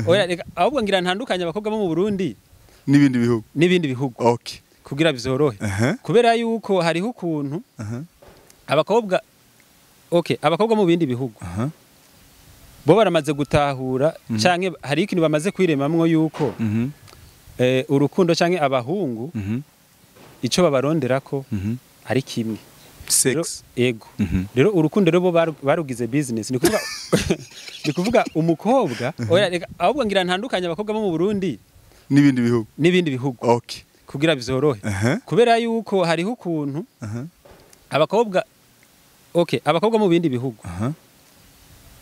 Oya, reka ahubwo ngira ntandukanye abakobwa bo mu Burundi n'ibindi bihugu. N'ibindi bihugu. Okay. Kugira bizorohe. Kubera yuko hariho ukuntu abakobwa, okay, abakobwa mu bindi bihugu bo baramaze gutahura canke hari ikintu bamaze kwiremamwo yuko urukundo canke abahungu ico babaronderako ari kimwe. Sex. Ego. Rero urukundo rero bo barugize business. Ni kuvuga umukobwa, oya, reka ahubwo ngira ntandukanye abakobwa bo mu Burundi n'ibindi bihugu. N'ibindi bihugu. Okay. Kugira bizorohe. Kubera yuko hariho ukuntu abakobwa, okay, abakobwa mu bindi bihugu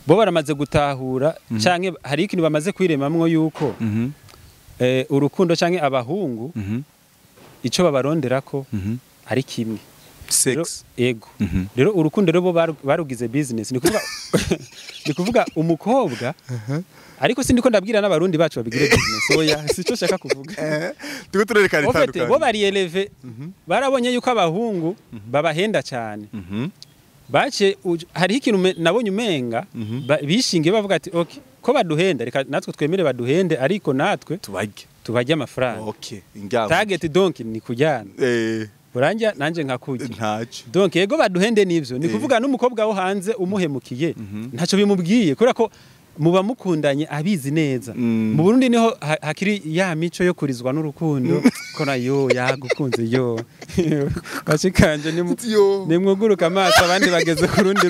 bo baramaze gutahura canke hari ikintu bamaze kwiremamwo yuko urukundo canke abahungu ico babaronderako ari kimwe. Sex. Ego. Rero urukundo rero bo barugize business. Ni kuvuga umukobwa, ariko sindiko ndabwira n'abarundi bacu babigire business, oya, sico shaka kuvuga. Turiko turerekana En fait, bo itandukanye. bari élevés, barabonye yuko abahungu babahenda cyane. Bace hariho ikintu nabonye umenga bishingiye bavuga ati: "Okay, ko baduhenda, reka natwe twemere baduhende, ariko natwe tubarye." Tubarye amafaranga. Okay, ingaho. Target donc ni kujyana, uranjya nanje nkakurya. Ntaco. Donc yego, baduhende nivyo, ni kuvuga n'umukobwa wo hanze umuhemukiye ntaco bimubwiye, kubera ko muba mukundanye abizi neza. Mu Burundi niho hakiri ya mico yo kurizwa n'urukundo, ko na yo yagukunze, yo bashikanje ni Yo. nimwuguruka amaso, abandi bageze ku rundi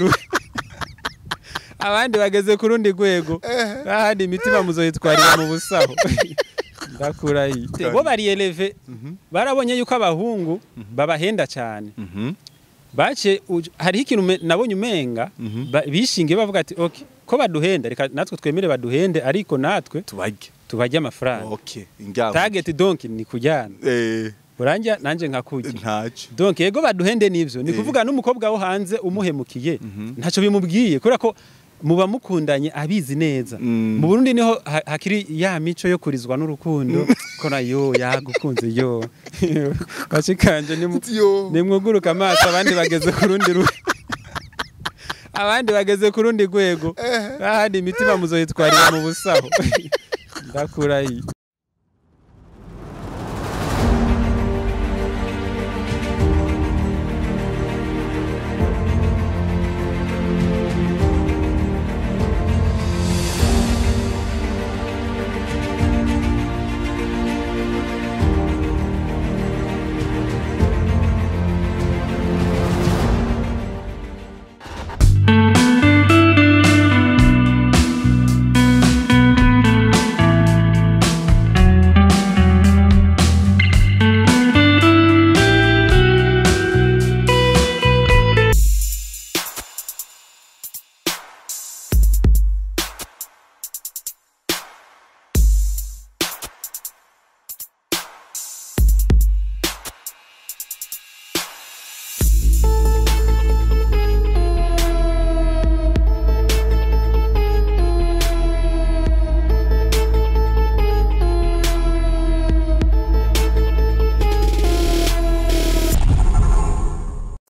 abandi bageze ku rundi rwego, ahandi imitima muzoyitwarira mu busaho, ndakurahiye. Bo bari élevés, barabonye yuko abahungu babahenda cyane. Bace hariho ikintu nabonye umenga bishingiye bavuga ati: "Okay, ko baduhenda, reka natwe twemere baduhende, ariko natwe tubarye." Tubarye amafaranga. Okay, ingaho. Target donc ni kujyana, uranjya nanje nkakurya. Ntaco. Donc yego, baduhende nivyo, ni kuvuga n'umukobwa wo hanze umuhemukiye ntaco bimubwiye, kubera ko muba mukundanye abizi neza. Mu Burundi niho hakiri ya mico yo kurizwa n'urukundo, ko na yo yagukunze, yo bashikanje ni Yo. nimwuguruka amaso, abandi bageze ku rundi abandi bageze ku rundi rwego, ahandi imitima muzoyitwarira mu busaho, ndakurahiye.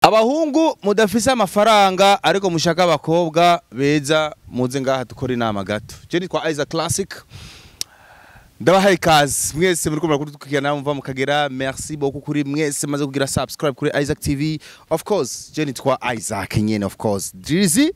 Abahungu mudafise amafaranga ariko mushaka abakobwa beza, muze ngaha dukora inama gato. Je nitwa Isaac Classic, ndabahaye ikaze mwese muri kumara kudukurikirana muva mukagera. Merci beaucoup kuri mwese maze kugira subscribe kuri Isaac TV. Of course, je nitwa Isaac nyene, of course Drizzy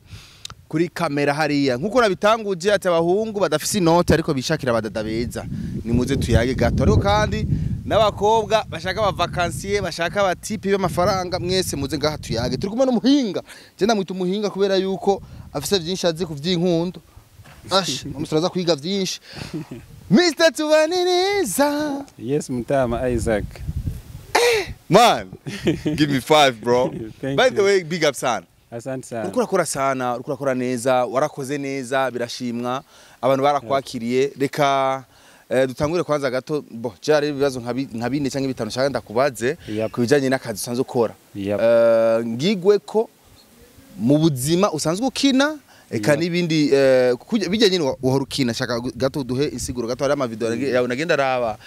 kuri kamera hariya. Nkuko nabitanguje ati abahungu badafise inote ariko bishakira abadada beza, nimuze tuyage gato. Ariko kandi n'abakobwa bashaka aba vacanciers, bashaka aba types b'amafaranga, mwese muze ngaha tuyage. Turi kumwe n'umuhinga, je ndamwita umuhinga kubera yuko afise byinshi azi ku vy'inkundo. Ash umusore kwiga byinshi, Mr Tubaniriza. Yes, mutama Isaac. Man, give me five, bro. Thank By the you. way, big up sana. Asante sana. Uriko urakora sana, uriko urakora neza, warakoze neza, birashimwa, abantu barakwakiriye. Reka dutangure kwanza gato. Bo jari ibibazo nka bine cyangwa bitanu nshaka ndakubaze ku bijanye n'akazi usanzwe ukora. Ngigwe ko mu buzima usanzwe ukina eka n'ibindi bijyanye wahora ukina, shaka gato duhe insiguro gato. Hari amavideo yawe nagenda araba.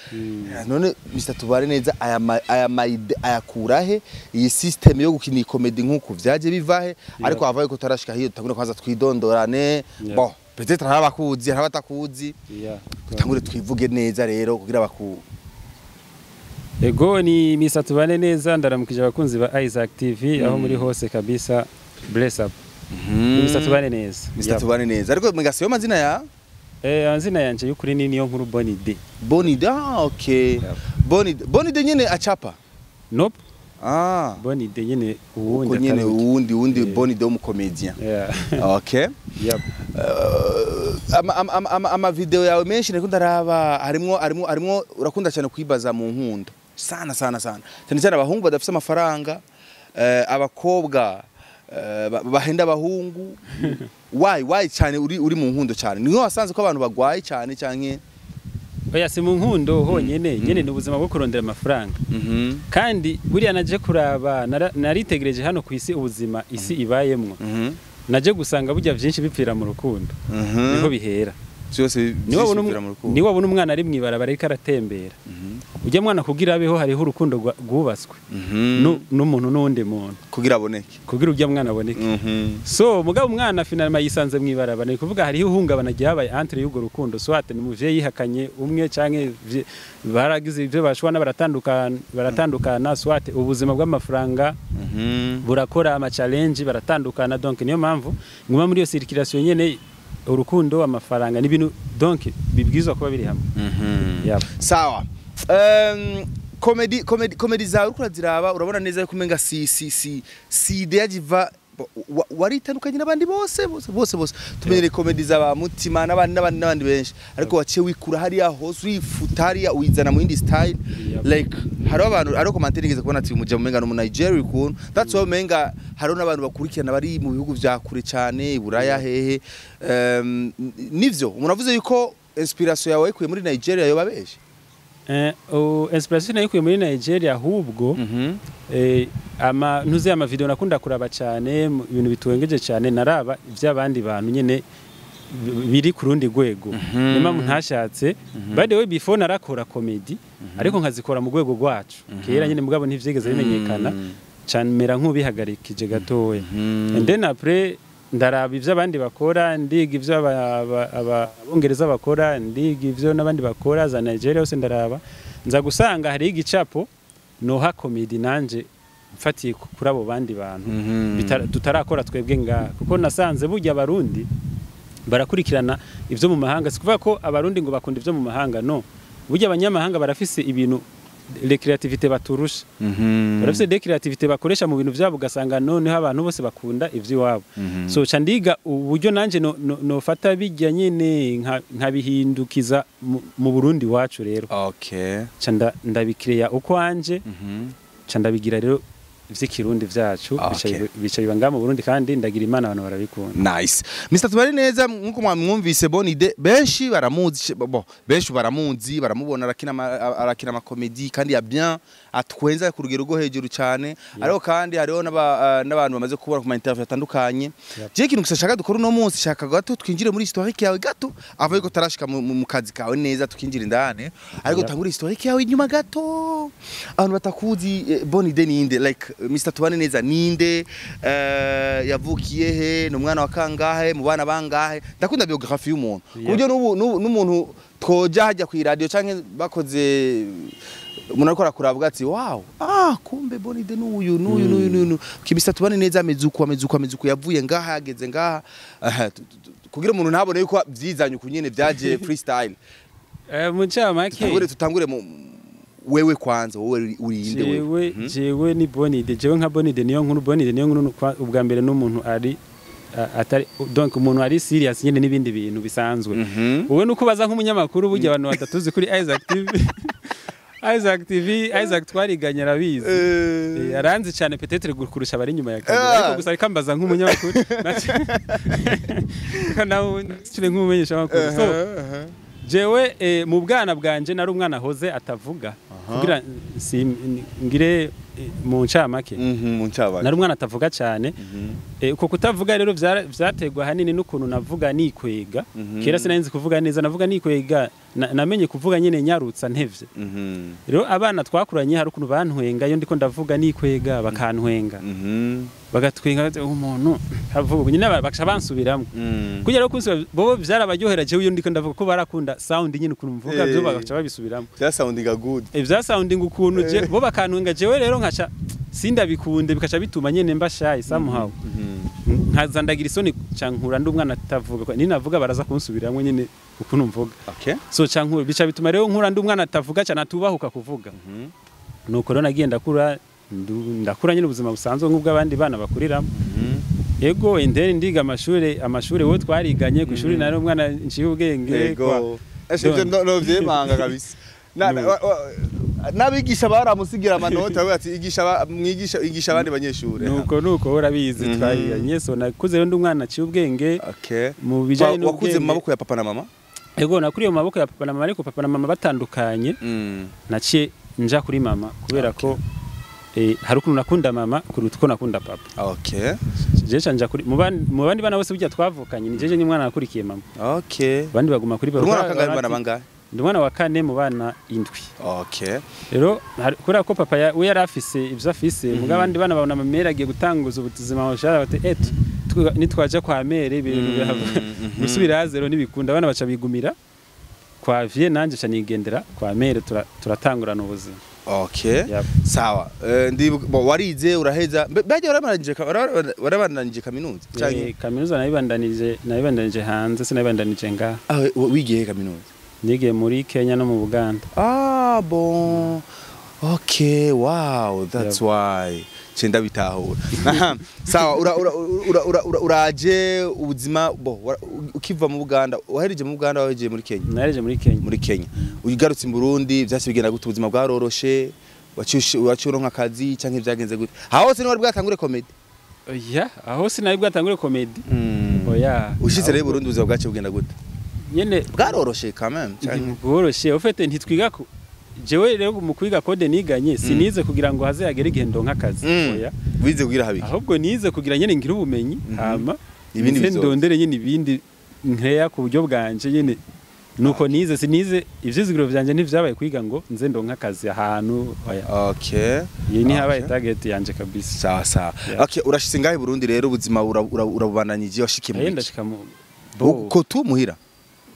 None Mr Tubare neza, aya ma idées ayakura he? Iyi system yo gukina comedy nkuko vyaje bivahe? Ariko havaye ko tarashika hiyo, tutangure kwanza twidondorane. Bon. Peut-être hari abakuzi, hari abatakuzi. Tutangure twivuge neza rero kugira baku. Ego, ni Mr Tubane neza. Ndaramukije abakunzi ba Isaac TV aho muri hose kabisa. Bless up. Ni Mr Tubane neza. Mr. Yep. Tubane neza, ariko mugasiyo amazina ya? Amazina yanje y'ukuri ni Niyo Nkuru Bonide. Bonide, ah, okay. Yep. Bonide, Bonide nyene acapa? Nope. Ah. Bonide nyene uwundi. Uko nyene. Atari uyu. Uwundi. Yeah. Bonide w'umucomedian. Yeah. Okay. Yep. Ama video yawe menshi nariko ndaraba, harimwo urakunda cyane kwibaza mu nkundo sana sana sana, cyane cyane abahungu badafise amafaranga, abakobwa bahenda abahungu. Why cyane uri mu nkundo cyane? Niho wasanze ko abantu bagwaye cyane canke? Oya, si mu nkundo honyene nyene, ni ubuzima bwo kurondera amafaranga. Kandi buriya naje kuraba, naritegereje hano ku isi, ubuzima isi ibayemwo, naje gusanga burya vyinshi bipfira mu rukundo, niho bihera. Byose Niwe wabona bipfira mu rukundo. Niwe wabona umwana ari mw'ibarabara ariko aratembera, ujya mwana kugira abeho hariho urukundo rwubatswe n'umuntu n'uwundi muntu. Kugira aboneke. Kugira ujya mwana aboneke. So mugabo umwana finalement yisanze mw'ibarabara, ni kuvuga hariho ihungabana ryabaye entre y'urwo rukundo, soit ni umuvyeyi yihakanye umwe canke baragize ivyo bashwana baratandukana, soit ubuzima bw'amafaranga burakora ama challenge, baratandukana. Donc niyo mpamvu nguma muri iyo circulation nyene, urukundo, amafaranga n'ibintu, donc bibwizwa kuba biri hamwe. Yep. Sawa. Comedy zawe uriko uraziraba, urabona neza yuko umenga si idea jiva waritandukanye n'abandi bose bose bose bose. Tumenyere comedy z'aba Mutima n'abandi n'abandi n'abandi benshi, ariko waciye wikura hariya hose, urifuta hariya, uyizana mu yindi style. Like hariho abantu, hariho commentaire nigeze kubona ati umuja umenga no mu Nigeria ukuntu. That's why umenga hariho n'abantu bakurikirana bari mu bihugu vya kure cyane, i Buraya hehe. Nivyo umuntu avuze yuko inspiration yawe wayikuye muri Nigeria yoba benshi? Inspiration nayikuye muri Nigeria ahubwo, ama ntuzi ama video nakunda kuraba cyane, ibintu bitwengeje cyane naraba iby'abandi bantu nyene biri ku rundi rwego. Niyo mpamvu ntashatse. By the way, before narakora comedy, ariko nkazikora mu rwego rwacu kera nyene, mugabo ntivyigeze bimenyekana cyane, mera nk'ubihagarikije gatoya. And then après ndaraba ivyo abandi bakora, ndiga ivyo abongereza bakora, ndiga ivyo n'abandi bakora za Nigeria hose ndaraba, nza gusanga hari igicapo noha comedy nanje mfatiye kuri abo bandi bantu tutarakora twebwe ngaha, kuko nasanze burya abarundi barakurikirana ivyo mu mahanga. Si kuvuga ko abarundi ngo bakunda ivyo mu mahanga, no, burya abanyamahanga barafise ibintu, les créativité baturusha, barafise des créativité bakoresha mu bintu vyabo, ugasanga noneho abantu bose bakunda ivy'iwabo. So ca ndiga uburyo nanje nofata bijya nyene nkabihindukiza mu Burundi wacu rero. Ca ndabikireya ukwanje, ca ndabigira rero ivy'ikirundi vyacu, bica biba ngaha mu Burundi, kandi ndagira Imana abantu barabikunda. Nice. Mr Tubari neza, nkuko mwamwumvise Bonide, benshi baramuzi, bo benshi baramuzi, baramubona arakina ama comedy kandi ya bien, atwenza ku rugero rwo hejuru cyane. Ariko kandi hariho n'abantu bamaze kubona ku ma interview atandukanye. Je ikintu gusa shaka dukora uno munsi, shaka gato twinjire muri historique yawe gato, avant yuko tarashika mu kazi kawe neza, tukinjira indani, ariko tangure historique yawe inyuma gato, abantu batakuzi. Bonide ninde? Like Mr Tubane neza ninde? Yavukiye he? Ni umwana wa kangahe mu bana bangahe? Ndakunda biographie y'umuntu ku buryo n'umuntu twoja hajya ku radio canke bakoze, umuntu ariko arakura avuga ati: "Wow, ah, kumbe Bonide n'uyu n'uyu n'uyu n'uyu." Kibisa Tubane neza ameze uko, ameze uko, ameze uko, yavuye ngaha, yageze ngaha. Aha, kugira umuntu ntabone yuko byizanye uku nyene, byaje freestyle. Mu ncamake, Tutangure mu wewe kwanza, wowe uri inde wewe? Jewe ni Bonide, jewe nka Bonide niyo nkuru. Bonide niyo nkuru ubwa mbere n'umuntu ari atari, donc umuntu ari serious nyene n'ibindi bintu bisanzwe. Wowe nuko baza nk'umunyamakuru, burya abantu batatuzi kuri Isaac TV, Isaac TV, Isaac twariganye arabizi. Aranzi cyane peut-être kurusha abari inyuma ya kamera, ariko gusa ariko ambaza nk'umunyamakuru, reka nawe nshyire nk'umumenyesha makuru. So jewe mu bwana bwanje nari umwana hoze atavuga, kugira si ngire mu ncamake. Mu ncamake. Nari umwana atavuga cyane. Uko kutavuga rero vyaterwa hanini n'ukuntu navuga nikwega. Kera sinari nzi kuvuga neza, navuga nikwega, namenye kuvuga nyene nyarutsa ntevye. Rero abana twakuranye hari ukuntu bantwenga iyo ndiko ndavuga nikwega, bakantwenga, bagatwenga bati, umuntu avuga nyine bakaca bansubiramwo. Kugira rero kunsubira bo vyarabaryohera, jewe iyo ndiko ndavuga ko barakunda sound nyine ukuntu mvuga, byo bagaca babisubiramwo. Bya soundinga good. Vya sounding ukuntu je bo bakantwenga, jewe rero nkaca sindabikunde, bikaca bituma nyene mba shy somehow, nkaza ndagira isoni, ca nkura ndi umwana atavuga, ninavuga baraza kunsubiramwo nyene ukuntu mvuga. So ca nkura bica bituma rero nkura ndi umwana atavuga cyane, atubahuka kuvuga. Nuko rero nagiye ndakura, ndakura nyine ubuzima busanzwe nk'ubw'abandi bana bakuriramo. Ego, indeni ndiga amashure wowe twariganye ku ishuri, nari umwana nciye ubwenge. Ego. Ese ivyo no vyemanga kabisa. N'abigisha baramusigira amanota, bavuga ati igisha mwigisha, igisha abandi banyeshure. Nuko urabizi, twayiganye. So nakuze rero ndi umwana aciye ubwenge mu bijanye Wakuze mu n'ubwenge. maboko ya papa na mama? Ego, nakuriye mu maboko ya papa na mama, ariko papa na mama batandukanye naciye nja kuri mama, kubera ko hari ukuntu nakunda mama kuruta uko nakunda papa. Je nja kuri mu bandi bana bose burya twavukanye, ni jeje n'umwana nakurikiye mama, abandi baguma kuri papa. Uri umwana kangahe mu bana bangahe? Ndi umwana wa kane mu bana 7. Rero kubera ko papa we yari afise ivyo afise, muga abandi bana babona mère agiye gutanguza ubuzima bushasha, bati nitwaja kwa mère ibintu birahava gusubira zéro ntibikunda. Abana baca bigumira kwa vieux, nanje ca nigendera kwa mère, turatangurana ubuzima. Yep. Sawa. Bo warize uraheza. Bajya warabandanije kaminuza? Canke Kaminuza nayibandanije hanze, sinayibandanije ngaha. Ah, wigiye he kaminuza? Nigiye muri Kenya no mu Buganda. Ah bon. Okay, wow, that's why. Cenda bitahura. Aha. Sawa, ura ura ura ura ura uraje ubuzima bo ukiva mu Buganda, wahereje mu Buganda, wahereje muri Kenya? Nahereje muri Kenya. Muri Kenya. Ugarutse mu Burundi, vyase bigenda gute? Ubuzima bwaroroshe? Waciye uronka akazi canke vyagenze gute? Aho hose ni wari bwatangure comedy? Oya, aho sinari bwatangure comedy. Oya. Ushitse rero i Burundi, ubuzima bwaciye bugenda gute? Nyene Bwaroroshe quand même canke? Bworoshe. Ufite ntitwiga ko jewe rero mu kwiga code niganye, sinize kugira ngo haze hagere igihe ndonka akazi. Oya. Wize kugira habiki? Ahubwo nize kugira nyene ngire ubumenyi, hama Ibindi nze bizoza. ndondere nyene ibindi nkeya ku buryo bwanje nyene. Nuko nize, sinize, ivyizigiro vyanje ntivyabaye kwiga ngo nze ndonka akazi ahantu. Oya. Iyi ni habaye target yanje kabisa. Sawa sawa. Yeah. Okay, urashitse ngahe i Burundi rero, ubuzima urabubandanije, washikiye mu Aye, biki? ndashika mu bo. Ko tu muhira?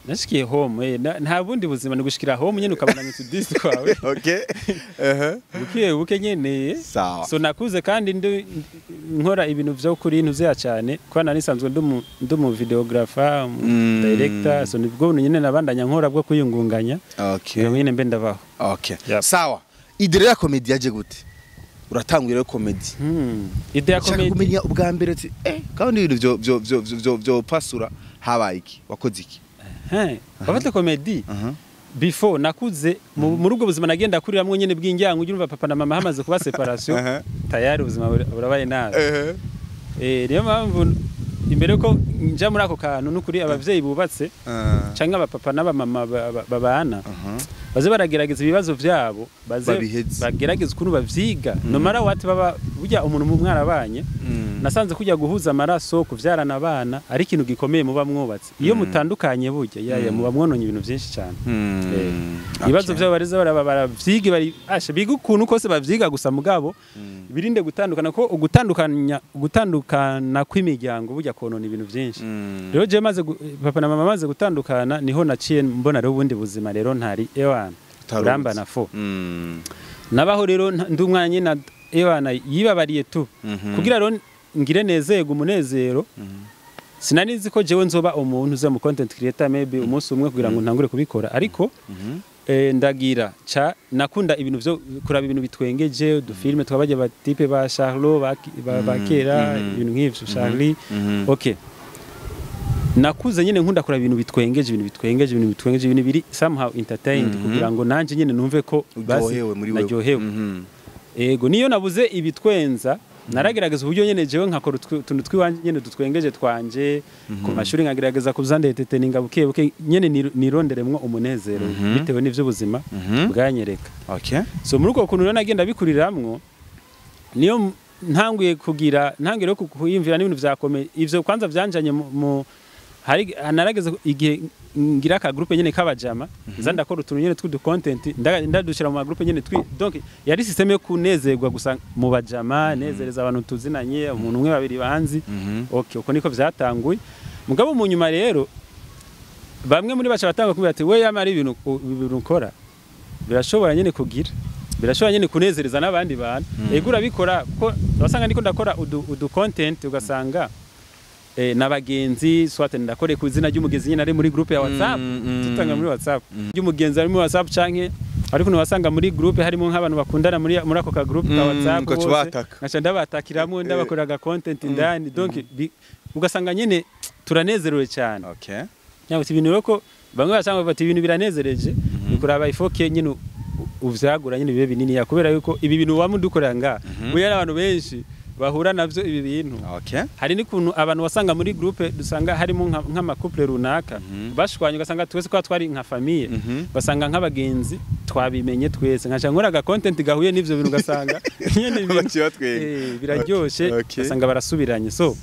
Nashikiye home, nta bundi buzima, ni gushikira home nyene ukabandanya utudisi twawe. Buke buke nyene. Sawa. So nakuze kandi ndi nkora ibintu vyo kuri ntuzeya cyane, kuba nari nsanzwe ndi mu videographer, mu director. So nibwo buntu nyene nabandanya nkora bwo kwiyungunganya kugira ngo nyene mbe ndabaho. Yep. Sawa. Idée ya comedy yaje gute? Uratanguye rero comedy. Idée ya Nshaka comedy. kumenya ubwa mbere ati kandi ibintu vyo pasura, habaye iki? Wakoze iki? He, bafate comedy. Before nakuze muri ubwo buzima nagenda kuriramwo nyene bw'injyango, ujya urumva papa na mama hamaze kuba separation, tayari ubuzima burabaye nabi. Niyo mpamvu imbere ko nja muri ako kantu, n'ukuri abavyeyi bubatse canke abapapa n'abamama babana, baze baragerageza ibibazo vyabo, baze Babiheze. bagerageza ukuntu bavyiga, no matter what baba. Burya umuntu mu mwarabanye, nasanze kujya guhuza amaraso, kuvyarana abana ari ikintu gikomeye muba mwubatse. Iyo mutandukanye burya yaya muba mwononye ibintu vyinshi cyane. Ibibazo vyabo bariza baraba baravyige, bari asha biga ukuntu kose bavyiga gusa, mugabo birinde gutandukana, ko ugutandukana kw'imiryango burya konona ibintu vyinshi. Rero je maze papa na mama maze gutandukana, niho naciye mbona rero ubundi buzima rero ntari ewana Utaruzi. urambana fo. Nabaho rero ndi umwana nyine ewana yibabariye tu, kugira rero ngire nezerwe umunezero. Sinari nzi ko jewe nzoba umuntu uza mu content creator maybe umunsi umwe kugira ngo ntangure kubikora, ariko ndagira ca nakunda ibintu vyo kuraba ibintu bitwengeje, udufilme twabajya ba type ba Charlot ba kera, ibintu nk'ivyo, Charlie. Okay, nakuze nyine nkunda kuraba ibintu bitwengeje, ibintu bitwengeje, ibintu bitwengeje, ibintu biri somehow entertained, kugira ngo nanje nyine numve ko basi Uryohewe muri wewe. naryohewe. Ego, niyo nabuze ibitwenza, naragerageza uburyo nyene jewe nkakora utuntu twiwanje nyene dutwengeje twanje ku mashuri, nkagerageza kuza ndeteteninga buke buke nyene nironderemwo umunezero bitewe n'ivy'ubuzima bwanyereka. So muri uko kuntu rero nagenda bikuriramwo. Niyo ntanguye kugira, ntanguye rero kuyumvira n'ibintu vya comedy. Ivyo kwanza vyanjanye mu hari narageze igihe ngira aka groupe nyene k'abajama, nza ndakora utuntu nyene tw'udu content, ndadushira mu ma groupe nyene twi. Donc yari système yo kunezerwa gusa mu bajama, nezereza abantu tuzinanye, umuntu umwe, babiri banzi. Okay, uko niko vyatanguye. Mugabo mu nyuma rero bamwe muri baca batanga kubwira ati: "We yamara ibintu ukora birashobora nyene kugira, birashobora nyene kunezereza n'abandi bantu." Ego, urabikora kuko wasanga ndiko ndakora udu content, ugasanga n'abagenzi, soit ndakore ku izina ry'umugenzi nyene ari muri groupe ya WhatsApp, tutanga muri WhatsApp ry'umugenzi ari muri WhatsApp, canke ariko wasanga muri groupe harimo nk'abantu bakundana muri ako ka groupe ka WhatsApp Ugaca bose, ubataka. Nkaca ndabatakiramwo, ndabakorera aga content indani. Donc ugasanga nyene turanezerewe cyane. Cyangwa se ibintu rero ko bamwe basanga bati ibintu biranezereje, ni kuraba ifoke nyine uvyagura nyine bibe binini ya, kubera yuko ibi bintu waba mudukorera nga buriya n'abantu benshi bahura navyo ibi bintu. Hari n'ukuntu abantu wasanga muri groupe dusanga harimo nk'ama couple runaka bashwanye, ugasanga twese kwa twari nka famille, basanga nk'abagenzi twabimenye twese, nkaca nkora aga content gahuye n'ivyo bintu, ugasanga nyene ibintu Baciye batwenga. Biraryoshe. Ugasanga barasubiranye. So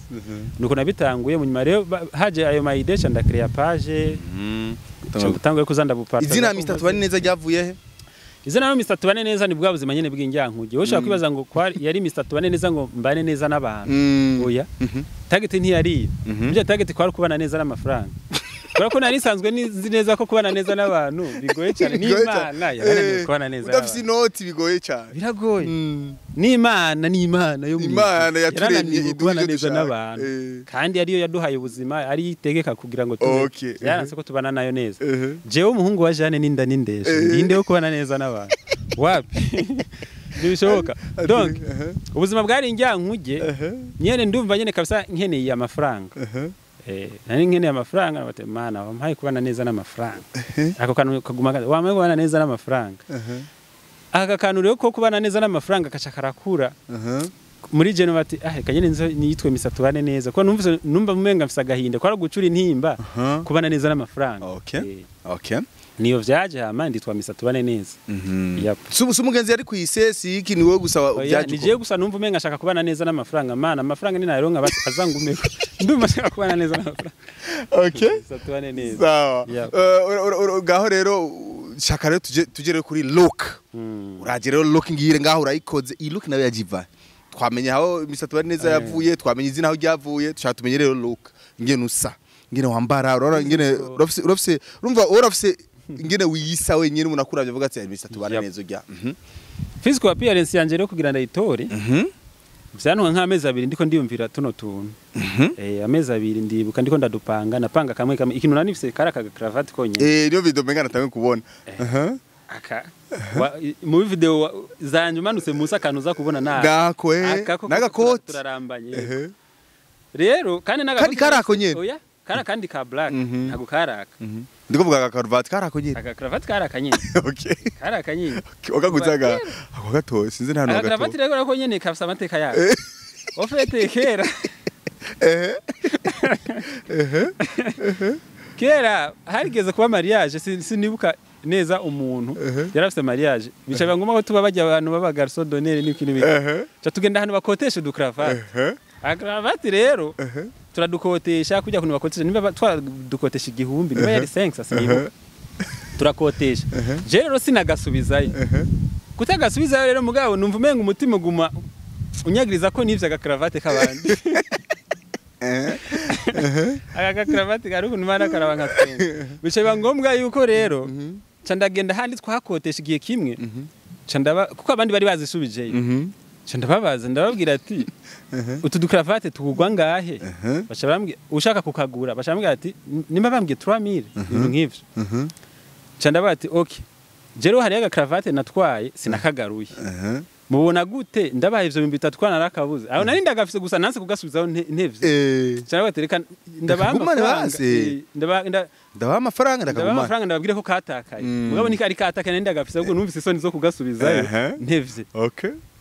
nuko nabitanguye. Mu nyuma rero haje ayo ma idées, nda créer page, ndatangura kuza ndabuparta. Izina Mr Tubane Neza ryavuye he? Izina rero Mr Tubane Neza ni bwa buzima nyene bw'injyankuge. Wowe ushobora kwibaza ngo kwari yari Mr Tubane Neza ngo mbane neza n'abantu. Oya, target ntiyari iyo. Burya target kwari kubana neza n'amafaranga, kubera ko nari nsanzwe nzi neza ko kubana neza n'abantu bigoye cyane. Bigoye N'Imana cyane. yarananiwe kubana neza Udafise n'abantu. inoti bigoye cyane. Biragoye. N'Imana yo mu ijuru Imana yaturemye yarananiwe iduha kubana ibyo neza dushaka. n'abantu, kandi ariyo yaduhaye ubuzima, ariyo itegeka kugira ngo tube. Yaranse ko tubana nayo neza. Jewe umuhungu wa Jeanne n'inda n'indesho, ndinde wo kubana neza n'abantu? Wapi, ntibishoboka. Donc ubuzima bwari injyankuge nyene. Ndumva nyene kabisa nkeneye amafaranga. Nari nkeneye amafaranga, bati: "Mana, wampaye kubana neza n'amafaranga." Ako kantu kaguma wampaye kubana neza n'amafaranga. Aka kantu rero ko kubana neza n'amafaranga kaca karakura muri jeno, bati: "Ah, reka nyene nzo niyitwe Mr Tubane Neza," kuko numvise numva umenga mfise agahinda ko ari gucura intimba kubana neza n'amafaranga. Niyo vyaje, hama nditwa Mr Tubane Neza. Yep. Si umugenzi yari kw'isesi iki, ni wowe gusa Oya, byaje ni uko? jewe gusa numva umenga nshaka kubana neza n'amafaranga. Mana, amafaranga ninayaronka basi azangumeko. Ndumva nshaka kubana neza n'amafaranga. Mr Tubane Neza. Sawa. Yep. Ngaho rero shaka rero tuje rero kuri look. Uraje rero look ngire ngaho urayikoze. Iyi look nayo yajiva, twamenye aho Mr Tubane Neza yavuye, twamenye izina aho ryavuye, tushaka tumenye rero look ingene usa, ingene wambara. Urabona ingene urafise, urumva urafise ingene wiyisa wenyine, umuntu akuravye avuga ati: "Mr Tubane Neza urya." Physical appearance yanje rero kugira ndayitore vyantwa nk'amezi 2 ndiko ndiyumvira tuno tuntu. Amezi 2 ndibuka ndiko ndadupanga, napanga kamwe kamwe. Ikintu nari nifise kari aka cravate konyene. Niyo video menga natangiye kubona. Aka muri video zanje umanutse munsi akantu uza kubona na Gako Aka koko n'agakoti. Turarambanye rero kandi Kandi karako nyene? Oya, kari akandi ka black, ntago karaka. Ndiko vuga aka karuvati karako nyene. Aka cravate karaka nyene. Karaka nyene. Wakaguze aga ako gatoye, sinzi nta Aka hantu cravate gatoye. rero ko nyene kafise amateka yako. Au fait kera kera harigeze kuba mariage, sinibuka neza umuntu yari afise mariage, bica biba ngombwa ko tuba bajya abantu baba garçon d'honneur n'ibiki n'ibiki, ca tugenda ahantu bakotesha udukravate. Akravati rero turadukotesha kujya kuntu bakotesha, niba twadukotesha 1000, niba yari 5, sinibuka. Turakotesha, je rero sinagasubizayo. Kutagasubizayo rero, mugabo numva umenga umutima uguma unyagiriza ko nivyo agakravate k'abandi. Aka gakravate kari ukuntu imana karaba nka twembi. Bica biba ngombwa yuko rero ca ndagenda handi twakotesha igihe kimwe, ca ndaba kuko abandi bari bazisubijeyo, ca ndababaza, ndababwira ati: "Utu dukravate tugurwa ngahe?" Baca bambwira, ushaka kukagura, baca bambwira ati nimba bambwiye 3000, ibintu nk'ivyo. Ca ndabaga ati: "Okay, je rero hariyo agakravate natwaye sinakagaruye, mubona gute ndabaye ivyo 3000 kwa narakabuze aho nari ndagafise, gusa nanse kugasubizaho ntevye." Ca ndabaga ati: "Reka ndabaha Ndakagumane amafaranga." basi. Ndabaha Ndabaha amafaranga, ndabaha ndakagumana. amafaranga, ndababwire ko katakaye. Mugabo niko ari katakaye, nari ndagafise, ahubwo numvise isoni zo kugasubizayo ntevye.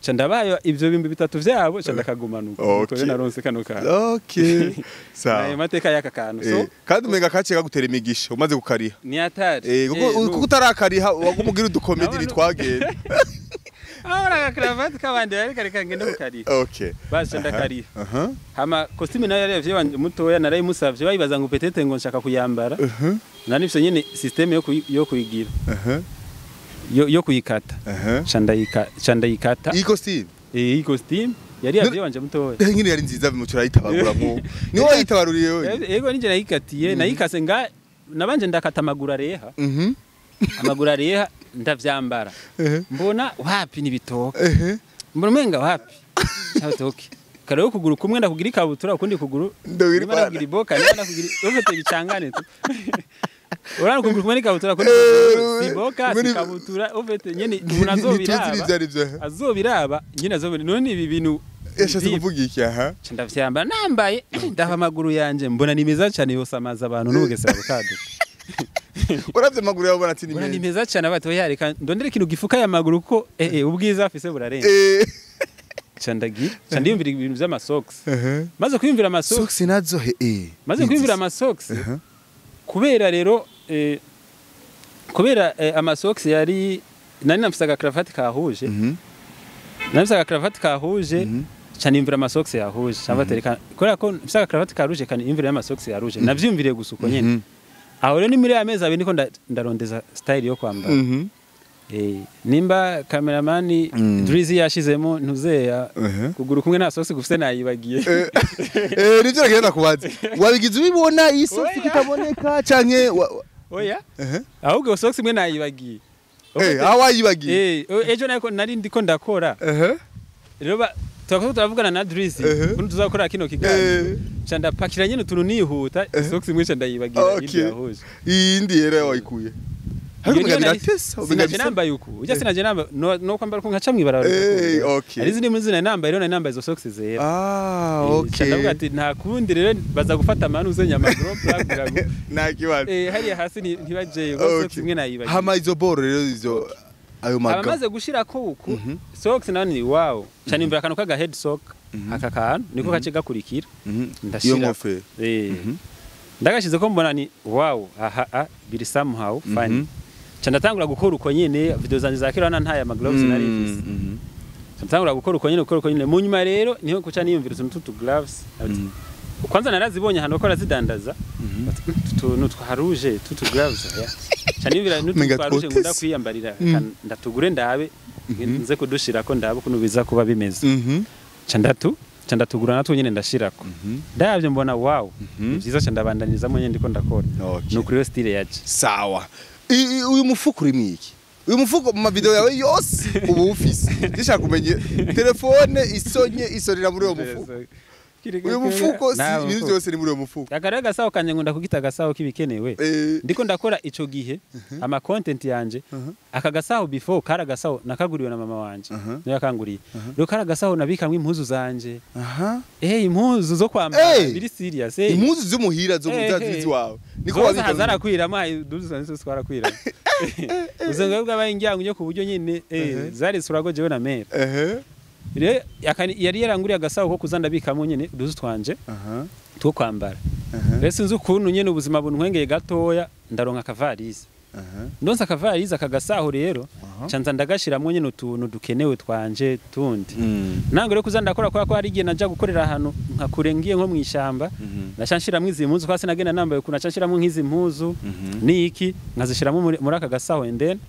Ca ndabaye ivyo 3000 vyabo, ca ndakagumana uko. Nuko rero naronse kano kantu. Nayo Sawa. mateka y'aka kantu so Kandi umenga kaciye kagutera imigisha umaze kukariha. Ni hatari. Kuko kuko utarakariha wagumugira udukomedi Nabona- ntitwagenda. Ahora agakaravati k'abandi reka reka ngende kukariha. Okay. Basha ndakariha. Hama costume nayo yari yavye mutoya narayimusavye bayibaza ngo peut-être ngo nshaka kuyambara. Nari nifise nyene système yo kuyigira. Yo kuyikata. Ca ndayikata. Iyi costume. Iyi costume yari yavye wanje mutoya. Nyine yari nziza bimucura yitabaguramwo. Ni wowe yitabaruriye wewe. Yego ninje nayikatiye nayikase nga nabanje ndakata amaguru areha. Amaguru areha ndavyambara. Mbona wapi nibitoka. Mbona umenga wapi. Cyatoke. Kare kuguru kumwe ndakugira ikabutura ukundi kuguru ndakugira iboka ndakugira ufite bicangane tu. Urana kuguru kumwe n'ikabutura kundi siboka sikabutura ufite nyene umuntu azobiraba. Azobiraba nyene azobira none ibi bintu yashatse kuvuga iki aha? Ndavyambara nambaye ndava amaguru yanje mbona ni meza cyane yosamaza abantu n'ubugesera bukaduka. Uravye amaguru yawe ubona ati ni meza. Ni meza cyane abato yareka ndondere ikintu gifuka ya maguru ko ubwiza afise burarenze. Candagira candiyumvira ibintu vy'amasocks. Maze kwiyumvira amasocks. Socks nazo Maze kwiyumvira amasocks. Kubera rero kubera amasocks yari nari namfise agakravati kahuje. Namfise agakravati kahuje caniyumvira amasocks yahuje. Cyambatereka kubera ko mfise agakravati karuje kaniyumvira amasocks yaruje. Navyumviriye gusa uko nyene. Aho rero ni muri amezi abiri niko ndarondeza style yo kwambara. Nimba cameraman Drizzy yashizemo ntuzeya kuguru kumwe nta socks gufise nayibagiye. Nivyo nagenda kubaza. Wabigize ubibona iyi socks kitaboneka canke oya? Ahubwo socks imwe nayibagiye. Aho wayibagiye? Ejo nako nari ndiko ndakora. Rero turakora turavugana na Drizzy kuntu tuzakora kino kiganiro. Ca ndapakira nyene utuntu nihuta socks imwe ca ndayibagira indi yahuje. Iyindi yera wayikuye. Sinaje nambaye uku. Ujya sinaje nambaye no kwambara ko nkaca mwibarabara. Ari zindi muri zina nambaye rero nambaye izo socks zera. Okay. Ndavuga ati nta kundi rero baza gufata amanu ze nyama gros plug ngo. Nta kibazo. Hariya hasi ntibajeyo socks imwe nayibagiye. Hama izo boro rero izo ayo maga. Abamaze gushira ko uku socks nani wow. Cyane imvura akantu kaga head sock aka kantu niko kace gakurikira. Ndashira. Ndagashize ko mbona ni wow aha biri somehow funny. Ndatangura gukora uko nyene video zanje za kera ntaye ama gloves nari mfise. Ndatangura gukora uko nyene mu nyuma rero niho kuca niyumvira utuntu tutu gloves. Kwanza narazibonye hano ko razidandaza. Utuntu twa rouge tutu gloves ya. Caniyumvira n'utu twa rouge ngunda kwiyambarira ndatugure ndabe nze kudushirako ndabe kuno biza kuba bimeze. Candatugura natwo nyene ndashirako. Ndavyo mbona wow ni vyiza candabandanizamo nyene ndiko ndakora. Nukuri yo style yaje. Sawa. Uyu mufuko uri mwiki? Uyu mufuko mu video yawe yose ubu ufise. Ndishaka kumenye telefone isonye isorera muri uwo mufuko. Uyu mufuko si ibintu byose ni muri uwo mufuko. Akarere gasaho kanje ngunda kugita gasaho kibikenewe. Ndiko ndakora ico gihe ama content yanje aka gasaho before kara gasaho nakaguriwe na mama wanje. Niyo yakanguriye. Rero kara gasaho nabikamwe impuzu zanje. Impuzu zo kwambara biri serious. Impuzu z'umuhira zo muzazi wawe. Niko wabika zarakwirama duzu zanje twarakwirama. Uzenga bwabaye ingiyango nyo kuburyo nyine zari surago jewe na mera. Rero yari yaranguriye agasaho ko kuzanda bikamo nyene duzu twanje two kwambara. Rero sinzi ukuntu nyene ubuzima buntwengeye gatoya ndaronka akavarisi. Ndonsa akavarisi akagasaho rero canza ndagashiramwo nyene utuntu dukenewe twanje tundi. Nango rero kuzanda ndakora kwa ko hari igihe naja gukorera ahantu nkakure ngiye nko mwishamba nashanshiramwo izi mpuzu kwase nagenda nambaye ukuntu nashanshiramwo nk'izi mpuzu niki nkazishiramwo muri aka gasaho and then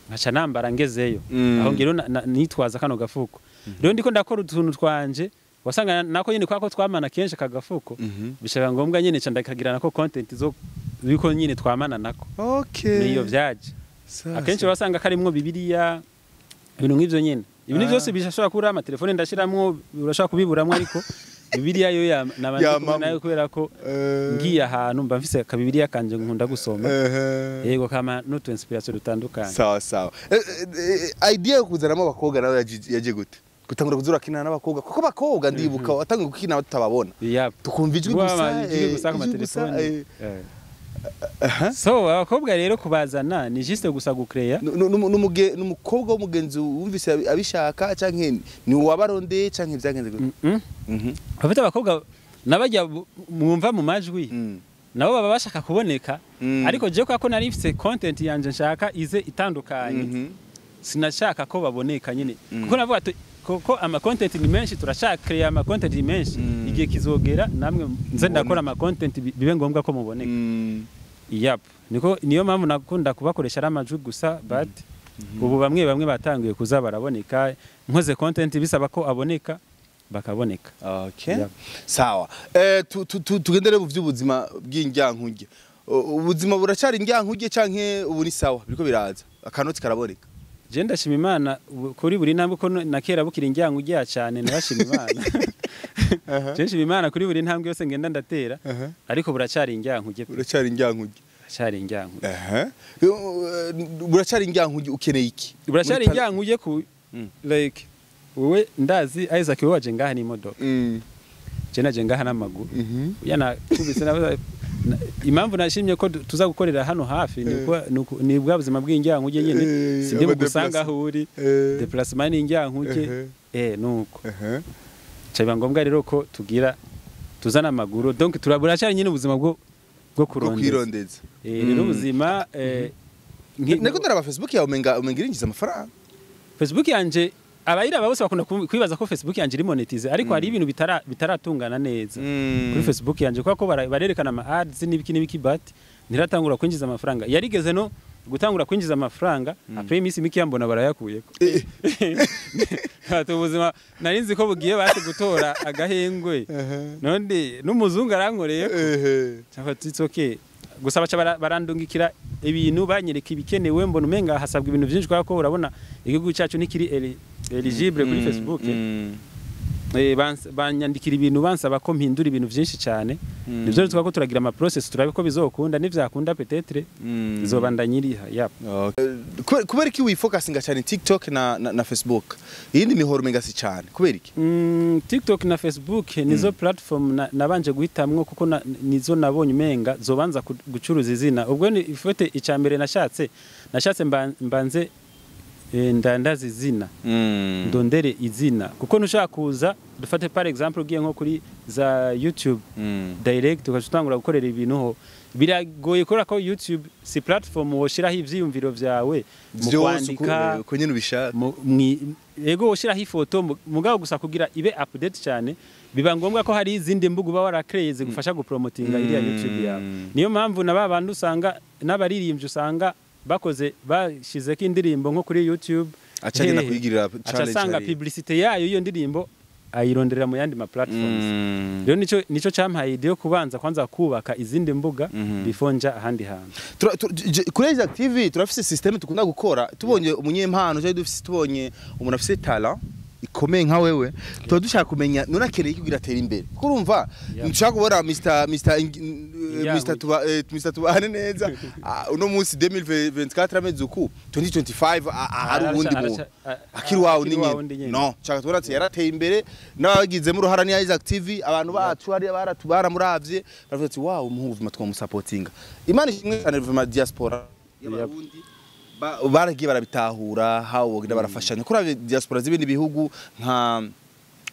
nkaca nambara ngezeyo aho ngero nitwaza kano gafuko. Rero ndiko ndakora utuntu twanje wasanga nako nyene kwako twamana kenshi kagafuko bishaka ngombwa nyene ca ndakagira nako content zo biko nyene twamana nako. Niyo vyaje akenshi wasanga karimwo bibiliya ibintu nk'ivyo nyene ibintu byose bishobora kubura ama telefone ndashiramwo urashobora kubiburamwo ariko bibiliya yo nabanje nayo kubera ko ngiye ahantu mba mfise akabibiliya kanje nkunda gusoma. Yego kama n'utu inspiration dutandukanye. Sawa sawa. Idea yo kuzanamo abakobwa nawe yaje gute? Gutangura kuzura kinana n'abakobwa kuko abakobwa ndibuka watangiye gukina tutababona. Tukumva ijwi gusa ijwi gusa ku matelefone. So abakobwa rero kubazana ni juste gusa gucreya. N'umukobwa w'umugenzi wumvise abishaka canke ni wabarondeye canke byagenze gute? Abafite abakobwa nabajya mwumva mu majwi nabo baba bashaka kuboneka ariko je kwa ko nari mfise content yanje nshaka ize itandukanye. Sinashaka ko baboneka nyine, kuko navuga ati ko ama content ni menshi, turashaka create ama content ni menshi, igihe kizogera namwe nze ndakora ama content bibe ngombwa ko muboneka. Yep, niko niyo mpamvu nakunda kubakoresha ari amajwi gusa, but ubu bamwe bamwe batanguye kuza baraboneka, nkoze content bisaba ko aboneka bakaboneka. Okay. Yep. Sawa. Tugendere mu by'ubuzima bw'indyankurye. Ubuzima buracari indyankurye canke ubu ni sawa, biriko biraza, akanoti karaboneka? Je ndashima Imana kuri buri ntambwe, ko na kera bukiri indyankurye cyane, narashima Imana. Je nshima Imana kuri buri ntambwe yose ngenda ndatera, ariko buracari indyankurye. Buracari indyankurye. Buracari indyankurye. Buracari indyankurye, ukeneye iki? Buracari indyankurye ku like wowe ndazi Isaac, wowe waje ngaha n'imodoka, je naje ngaha n'amaguru. Yana kubise impamvu nashimye ko tuza gukorera hano hafi ni bwa buzima bw'indyankurye nyene, sindi bugusanga aho uri, déplacement ni indyankurye, nuko biba ngombwa rero ko tugira tuzana amaguru, donc turabura cyane nyine ubuzima bwo bwo kurondeza. Kwirondeza. Rero ubuzima Niko ndaraba Facebook yawe, umenga irinjiza amafaranga. Facebook yanje, abayiraba bose bakunda kwibaza ko Facebook yanje iri monetize, ariko hari ibintu bitaratungana neza kuri Facebook yanje, kubera ko barerekana ama ads n'ibiki n'ibiki, but ntiratangura kwinjiza amafaranga. Yarigeze no gutangura kwinjiza amafaranga, après iminsi mike yambona barayakuyeko. Ati ubuzima nari nzi ko bugiye basi gutora agahengwe, none n'umuzungu arankoreye cyangwa ati it's okay. Gusa baca barandungikira ibintu, banyereka ibikenewe, mbona umenga hasabwa ibintu byinshi, kubera ko urabona igihugu cyacu ntikiri eligible kuri Facebook. Banyandikira ibintu bansaba ko mpindura ibintu byinshi cyane. Nivyo twako turagira ama process, turabe ko bizokunda, nivyakunda peut-être izobandanya iriha, yep. Kubera iki wifocusinga cyane TikTok na Facebook, iyindi mihoro umenga si cyane, kubera iki? TikTok na Facebook nizo platform nabanje guhitamwo, kuko nizo nabonye umenga zobanza gucuruza izina. Ubwo ni ifite icya mbere nashatse mbanze ndandaza izina, ndondere izina, kuko ntushaka kuza, dufate par exemple ugiye nko kuri za YouTube direct ugaca utangura gukorera ibintu ho, biragoye, kubera ko YouTube si platform woshiraho ivyiyumviro vyawe mu Vyose kwandika. Uko nyene ubishaka. Ego, woshiraho ifoto mugabo gusa kugira ibe update cyane biba ngombwa ko hari izindi mbuga uba warakreye zigufasha gupromotinga iriya YouTube yawe. Niyo mpamvu na ba bandi usanga n'abaririmbyi usanga bakoze, bashizeko indirimbo nko kuri YouTube, aca agenda hehe, kuyigirira aca challenge asanga hariya. Publicité yayo, iyo ndirimbo ayironderera mu yandi ma platforms. Rero nico campaye idée yo kubanza kwanza kubaka izindi mbuga before nja ahandi hantu. Kuri Isaac TV turafise system dukunda gukora, tubonye umunyempano cyangwa dufise, tubonye umuntu afise talent ikomeye nka wewe, tuba dushaka kumenya none akeneye iki kugira atere imbere, kuko urumva nshaka kubona Mr Injangwe. Mr tuba Mr tubane neza. Uno munsi 2024 amezi uku, 2025 ari uwundi muntu akiri wawe akiri wa nyine. wundi nyene. No nshaka tubona ati yarateye imbere n'abagizemo uruhara ni Isaac TV, abantu bacu hariya baramuravye baravuga ati wow, umuhungu vuma twamusapotinga. Imana ishimwe cyane vuma, diaspora y'Abarundi baragiye barabitahura how bagenda barafashanya. Kuri diaspora z'ibindi bihugu nka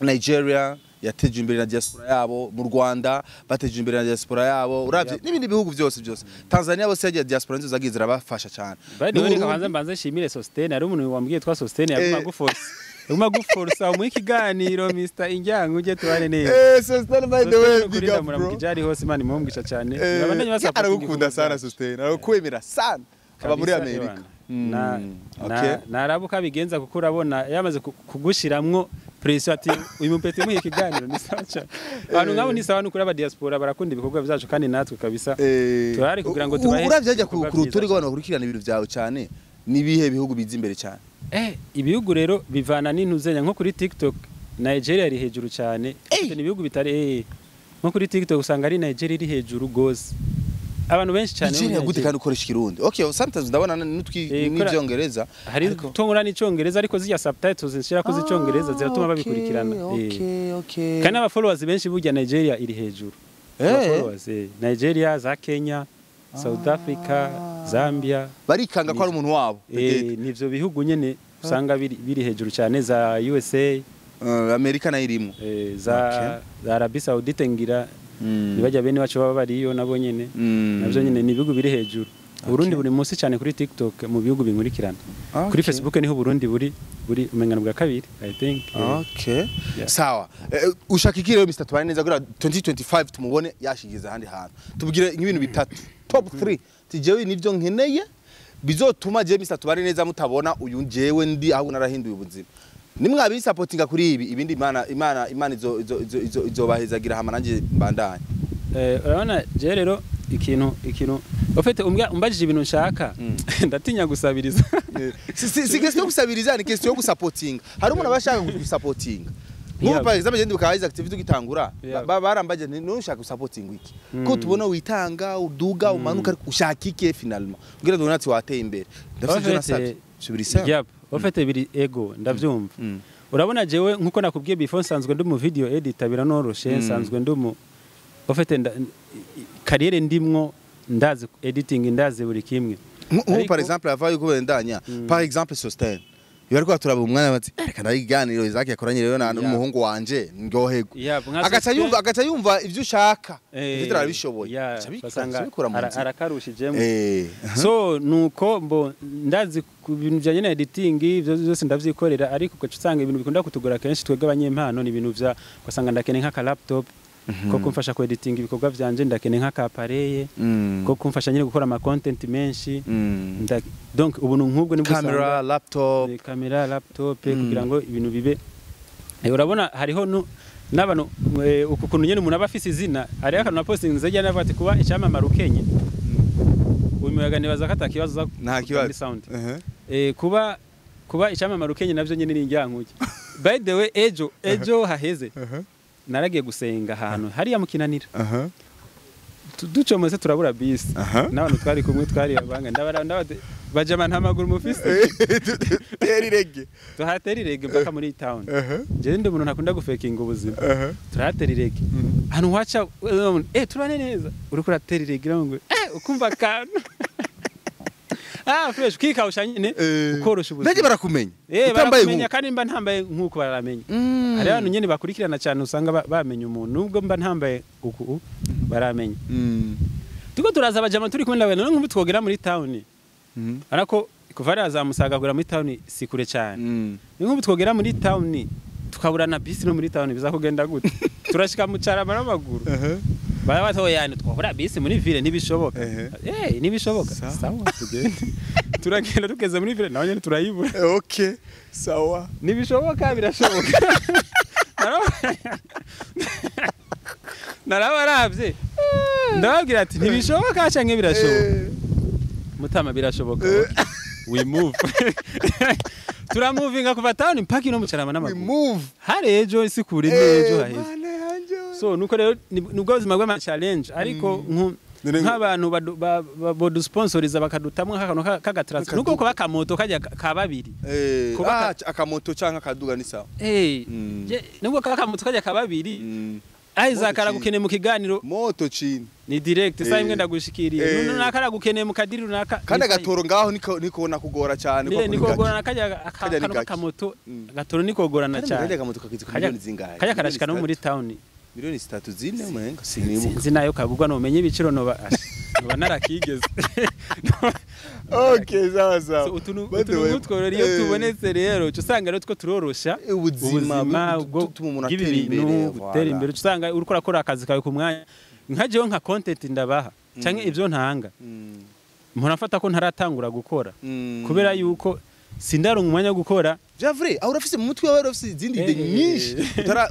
Nigeria yateje imbere na diaspora yabo, mu Rwanda bateje imbere na diaspora yabo, uravye n'ibindi bihugu byose byose, Tanzania bose yagiye diaspora nizo zagiye zirabafasha cyane. By the way, reka N'Uburundi- banze mbanze nshimire Sostene. Hari umuntu wambwiye twa Sostene yaguma guforce, yaguma guforsa mu ikiganiro Mr Injangwe uje tubane neza. Sostene, by the way, big up bro. Muramukije ari hose, Imana imuhe cyane. Babandanye basapotinga Aragukunda ibikorwa sana. byacu. Sostene arakwemera sana, aba muri Kabisa, Amerika. ewana. Na, narabuka bigenza, kuko urabona yamaze kugushiramwo pression ati uyu mupeti muhe ikiganiro, ni sawa cyane. Abantu nk'abo ni sawa, nukuri aba diaspora barakunda ibikorwa byacu, kandi natwe kabisa turahari kugira ngo tubahe Uravye hajya ku ibikorwa ku rutonde vyiza. rw'abantu bakurikirana ibintu byawe cyane, nibihe bihugu biza imbere cyane? Ibihugu rero bivana n'intuzenya. Nko kuri TikTok Nigeria iri hejuru cyane. Ni ibihugu bitari nko kuri TikTok usanga ari Nigeria iri hejuru gose, abantu benshi cyane bo muri Nigeria gute Nigeria. kandi ukoresha Ikirundi? Okay, sometimes ndabona n'utwi n'ivyongereza. Hari tongora n'icongereza, ariko zirya subtitles nshira ko z'icongereza ziratuma babikurikirana. Kandi n'aba followers benshi, burya Nigeria iri hejuru. Aba followers, Nigeria, za Kenya, South Africa, Zambia. Barikanga ko ari umuntu wabo. Nivyo bihugu nyene usanga biri hejuru cyane, za USA. Amerika nayo irimo. Za za Arabie Saoudite ngira nibajya bene wacu baba bariyo nabo nyene. Navyo nyene ni ibihugu biri hejuru. Burundi buri munsi cyane kuri TikTok mu bihugu binkurikirana. Kuri Facebook niho Burundi buri umengano bwa kabiri, I think. Okay. Yeah. Sawa. Ushaka iki rero Mr. Tubane neza kugira 2025 tumubone yashigiza ahandi hantu. Tubwire nk'ibintu bitatu. Top 3. Tijewe nivyo nkeneye bizotuma je Mr. Tubane neza mutabona uyu jewe ndi aho narahinduye ubuzima. Nimwe abisupportinga kuri ibi ibindi Imana Imana Imana izo izo izo izobahezagira hama nanje mbandanye. Urabona je rero ikintu ofete umbajije ibintu nshaka ndatinya gusabiriza. Si question yo gusabiriza, ni question yo gusupportinga. Hari umuntu abashaka gusupportinga. Nk'ubu par exemple je ndibuka Isaac TV tugitangura barambaje none ushaka gusupportinga iki? Ko tubona witanga uduga umanuka ushaka iki finalement? Kugira ngo natwe wateye imbere. Ndafite ivyo nasabye. Subirisa. Yep, ofete biri ego ndavyumva. Urabona jewe nkuko nakubwiye before nsanzwe ndi mu video editor biranoroshe, nsanzwe ndi mu ofete kariyere ndimwo ndazi editing ndazi buri kimwe. Nkuko par exemple avaye uko bendanya par exemple Sustain iyo ariko turaba umwana bati reka ndayiganiro Isaac yakoranye rero na n'umuhungu wanje ndyoherwa, agaca yumva ivyo ushaka ivyo arabishoboye basanga arakarushijemo. So nuko mbo ndazi ku bintu bijanye na editing ivyo byose ndavyikorera, ariko ugaca usanga ibintu bikunda kutugora kenshi twebwe abanyempano ni ibintu vya ugasanga ndakeneye nk'aka laptop ko kumfasha ku editing ibikorwa vyanje, ndakeneye nk'aka appareil ko kumfasha nyine gukora ama content menshi. Donc ubuntu nk'ubwo nibwo camera laptop, camera laptop kugira ngo ibintu bibe. Urabona hariho n'abantu uku kuntu nyene umuntu aba afise izina, hariho akantu na posting nzajya navuga ati kuba icyamamare ukenye uyu muyaga nibaza ko atakibazo nta kibazo sound. Kuba icyamamare ukenye navyo nyene ni indyankuke. By the way ejo haheze naragiye gusenga ahantu hariya mukinanira. Ducomose turabura bisi n'abantu twari kumwe twari abanga ndabara bajama nta maguru mufise teri rege tuhatera irege mpaka muri town. Je ndi umuntu ntakunda gufekinga ubuzima. Turatera irege ahantu waca turane neza uriko uratera irege ngo ukumva akantu fresh kikawusha nyine ukorosha ubuzima. Ndaje barakumenya utambaye nkuko kandi mba ntambaye nkuko bararamenya. Hari abantu nyine bakurikirana cyane usanga bamenya umuntu nubwo mba ntambaye uku baramenya. Tuko turaza abajama turi kumwe nawe none nkubu twogera muri town. Ariko kuva ari azamusaga kugera muri town si kure cyane. Nkubu twogera muri town tukaburana bisi no muri town bizakugenda gute? Turashika mu carama n'amaguru. Barabatoyane twahora bisi muri ville ntibishoboka. Ntibishoboka. Sawa tugende. Turagenda tugeze muri ville nawe nyene turayibura. Okay. Sawa. Ntibishoboka birashoboka. Narabaravye. Ndababwira ati ntibishoboka canke birashoboka. Mutama birashoboka. We move. Turamovinga kuva town mpaka ino mu carama n'amaguru. We move. Hari ejo isi kure n'ejo haheze. So nuko rero nubwo ubuzima bw'ama challenge ariko nk'abantu bodusponsoriza bakadutamwe nk'akantu k'agatransfer nuko kuba akamoto kajya ka babiri. Akamoto canke akaduga ni sawa. Nubwo kaba akamoto kajya ka babiri Isaac aragukeneye mu kiganiro moto chini ni direct saa imwe ndagushikiriye none nakaragukeneye mu kadiri runaka kandi agatoro ngaho niko nakugora cyane ko niko kugorana kajya akantu k'akamoto agatoro niko kugorana cyane kajya akamoto kakizi ku miliyoni zingahe kajya karashika no muri town miliyoni 3 zine umenga sinibuka sinzi nayo kagugwa no umenye ibiciro no narakigeze. Okay sawa sawa. So utuntu nk'utwo iyo tubonetse rero uca usanga rero two turorosha ubuzima bwo umuntu atera imbere gutera imbere, uca usanga uriko urakora akazi kawe ku mwanya. Nka jewe nka content ndabaha canke ivyo ntanga mpora mfata ko ntaratangura gukora kubera yuko sindaronka umwanya wo gukora. Javre aho urafise mu mutwe wawe urafise izindi ide nyinshi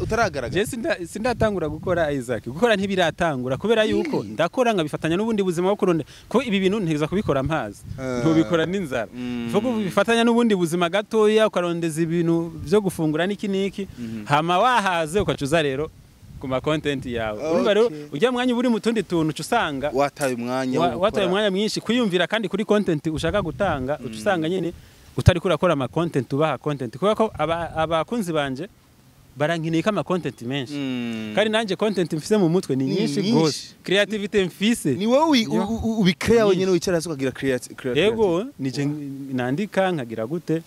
utaragaragara. Je sindatangura gukora Isaac, gukora ntibiratangura kubera yuko ndakora nkabifatanya n'ubundi buzima bwo kuronde ko ibi bintu ntegeza kubikora mpazi ntubikora n'inzara vuga bifatanya n'ubundi buzima gatoya ukarondeza ibintu byo gufungura niki niki hama wahaze ukacuza rero kuma content yawe. Urumva rero ujya mwanya uri mu tundi tuntu usanga wataye umwanya wataye umwanya mwinshi kwiyumvira kandi kuri content ushaka gutanga usanga nyene utari kurakora ama content ubaha content kubera ko abakunzi banje barankeneye ko ama content menshi kandi nanje content mfise mu mutwe ni nyinshi gose creativity mfise ni wowe ubikrea wenyene wicara hasi ukagira creativity. Yego nije nandika nkagira gute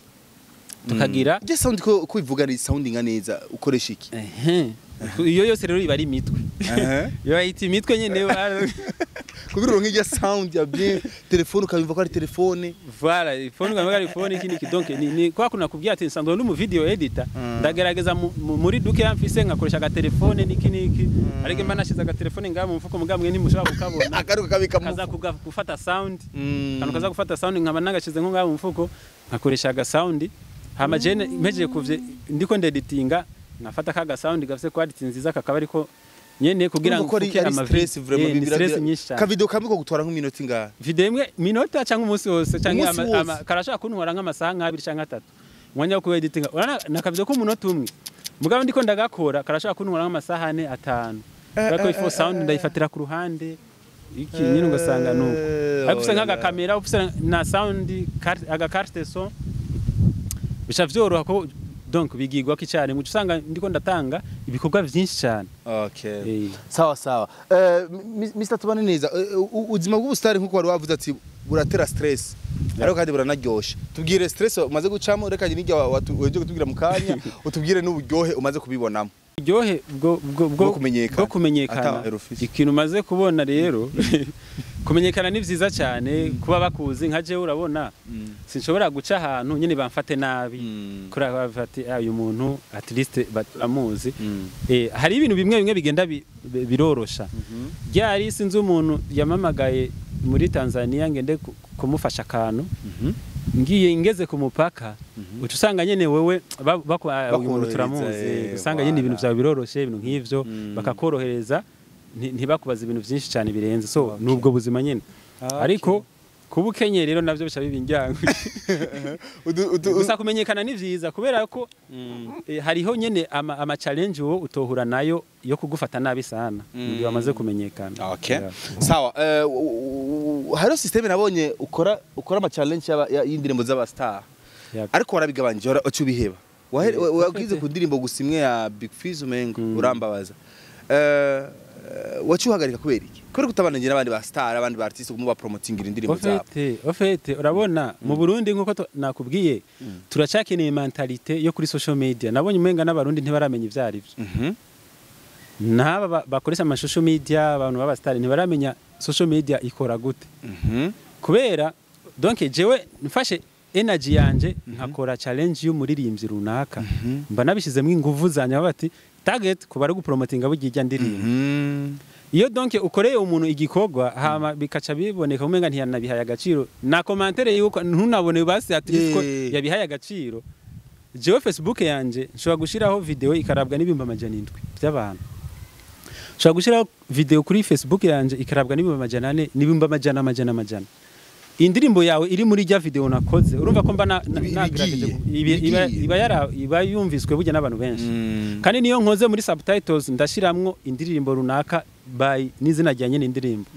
tukagira je sound ko kuivuga ni soundinga neza ukoresha iki iyo yose rero iba ari imitwe. Yo ayita imitwe nyene Kugira uronke irya sound ya bien, telefone ukabimva ko ari telefone. Voilà, phone ukamenya ari phone iki niki. Donc ni kwa kuna kubwira ati nsanzwe ndi mu video editor, ndagerageza muri duke yamfise nkakoresha agatelefone niki niki, ariko mba nashize agatelefone ngaha mu mufuko, mugabo mwe ntimushobora kukabona. Akaruka kabika mu kaza gufata sound, kantu kaza gufata sound, nkaba nagashize nko ngaha mu mufuko, nkakoresha aga sound. Hama jene mpejeje kuvye ndiko ndeditinga, nkafata kaga sound gafise quality nziza, kakaba ariko nyene kugira ngo ko ari mfuke ari ama stress vraiment. Ni stress nyinshi cyane. Ka video kamwe ko gutwara nk'iminota ingahe? Video imwe minota cyangwa umunsi wose cyangwa Umunsi wose. Karashaka kuntwara nk'amasaha nk'abiri cyangwa atatu, umwanya wo kueditinga. Urana nakavido ko umunota umwe, mugabo ndiko ndagakora karashaka kuntwara nk'amasaha ane, atanu, kubera ko ifo sound ndayifatira ku ruhande iki nyine, ugasanga nuko. Ariko ufise Oh la la. nk'agakamera, ufise na sound carte, aga carte son, bica vyoroha ko donc bigigwa ko icyarimwe, uca usanga ndiko ndatanga ibikorwa vyinshi cyane. Okay. Sawa sawa. Mr Tubane neza, ubuzima bw'ubusitari nkuko wari wavuze ati buratera stress, ariko kandi buranaryoshe. Tubwire stress umaze gucamo, reka nijya weje kutubwira mu kanya, utubwire n'uburyohe umaze kubibonamo. Uburyohe bwo Bwo kumenyekana. Bwo kumenyekana. Ata ufise. Ikintu umaze kubona rero, kumenyekana ni vyiza cyane, kuba bakuzi. Nka jewe urabona sinshobora guca ahantu nyine bamfate nabi, kuri aba bafate: "Ah, uyu muntu at least baramuzi." Hari ibintu bimwe bimwe bigenda birorosha. Ryari sinzi umuntu yamamagaye muri Tanzania ngende kumufasha akantu, ngiye ngeze ku mupaka, uca usanga nyene wewe ah, uyu muntu Bakorohereza, turamuzi, usanga nyene ibintu voilà. vyawe biroroshe, ibintu nk'ivyo, bakakorohereza, ntibakubaza ibintu vyinshi cyane birenze. So nubwo buzima nyene, ariko kuba ukenye rero navyo bica biba injyangwe. Gusa kumenyekana ni vyiza kubera ko hariho nyene ama challenge wo utohura nayo yo kugufata nabi sana mu gihe wamaze kumenyekana. Okay. Yeah. Sawa, hariho system nabonye ukora ama challenge y'indirimbo z'aba star. Ariko warabigabanje, uca ubiheba. Wagize ku ndirimbo gusa imwe ya Big Fizz, umengo urambabaza. Waciye uhagarika kubera iki? Kubera kutabananye n'abandi ba star, abandi ba artiste kumuba promotingira indirimbo zabo. Au fait, urabona mu Burundi nkuko nakubwiye, turacyakeneye mentalité yo kuri social media. Nabonye umenga n'abarundi ntibaramenya ivyo ari byo. N'aba bakoresha ama social media, abantu b'aba star ntibaramenya social media ikora gute. Kubera donc jewe mfashe energy yanje nkakora challenge y'umuririmbyi runaka, mba nabishizemo inguvu zanje, bati target kuba ari gupromotinga burya ijya ndirimbo. Iyo donc ukoreye umuntu igikorwa, hama bikaca biboneka umenga ntiyanabihaye agaciro, na commentaire yuko ntunabone basi at least ko yabihaye agaciro. Jewe Facebook yanje nshobora gushiraho video ikarabwa n'700,000 by'abantu, nshobora gushiraho video kuri Facebook yanje ikarabwa n'400,000, n'ibihumbi amajana amajana amajana. Indirimbo yawe iri muri rya video nakoze, urumva ko mba nagerageje ibigiye. Iba yumviswe burya n'abantu benshi. Kandi niyo nkoze muri subtitles ndashiramwo indirimbo runaka by n'izina rya nyene indirimbo,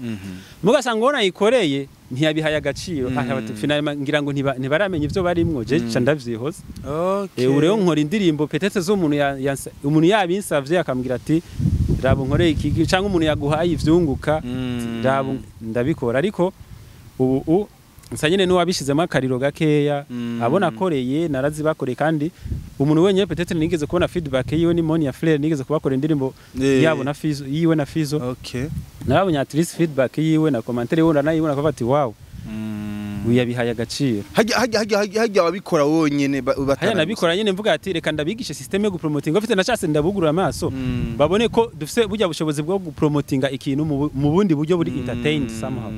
mugasanga uwo nayikoreye ntiyabihaye agaciro. Ah, bati, finalement ngira ngo ntibaramenya ivyo barimwo, je ca ndavyihoza. Ubu rero nkora indirimbo peut-être z'umuntu umuntu yabinsavye akambwira ati: "Raba unkoreye iki," cyangwa umuntu yaguhaye ivyunguka, raba ndabikora. Ariko ubu nsa nyene n'uwabishizemo akariro gakeya. Abo nakoreye narazibakoreye, kandi umuntu wenyine peut-être nigeze kubona feedback yiwe ni Monia Fleur, nigeze kubakorera indirimbo yabo na Fizo, yiwe na Fizo. Narabonye at least feedback yiwe na commentaire yiwe, ndanayibona akavuga ati: "Wow, uyu yabihaye agaciro." Hajya wabikora wonyene Haya nabikora nyene mvuga ati: "Reka ndabigishe system yo gupromotinga." Ufite nashatse ndabugurura amaso, babone ko dufise burya bushobozi bwo gupromotinga ikintu mu bundi buryo buri entertained somehow.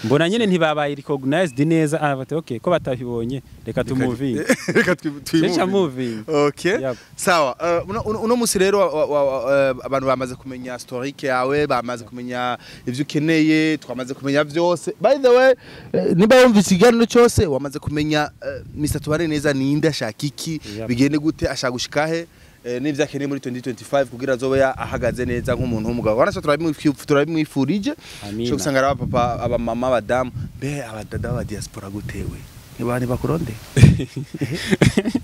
Mbona nyene ntibabaye recognized neza. Ah, bati: "Okay, ko batabibonye, reka tumuvinge." Reka Reka twimoving. Moving. Okay. Yep. Sawa, uno musi rero abantu bamaze kumenya historique yawe, bamaze kumenya ivyo ukeneye, twamaze kumenya vyose. By the way, niba wumvise ikiganiro cyose, wamaze kumenya Mr Tubane neza ninde, ashaka iki, bigende gute, ashaka gushika he, n'ivyo akeneye muri 2025 kugira azobe ahagaze neza nk'umuntu w'umugabo. Wanasha turabimwifurije. Amina. Cyo gusanga ari abapapa, abamama, abadamu, mbe abadada ba diaspora gutewe ntibani bakuronde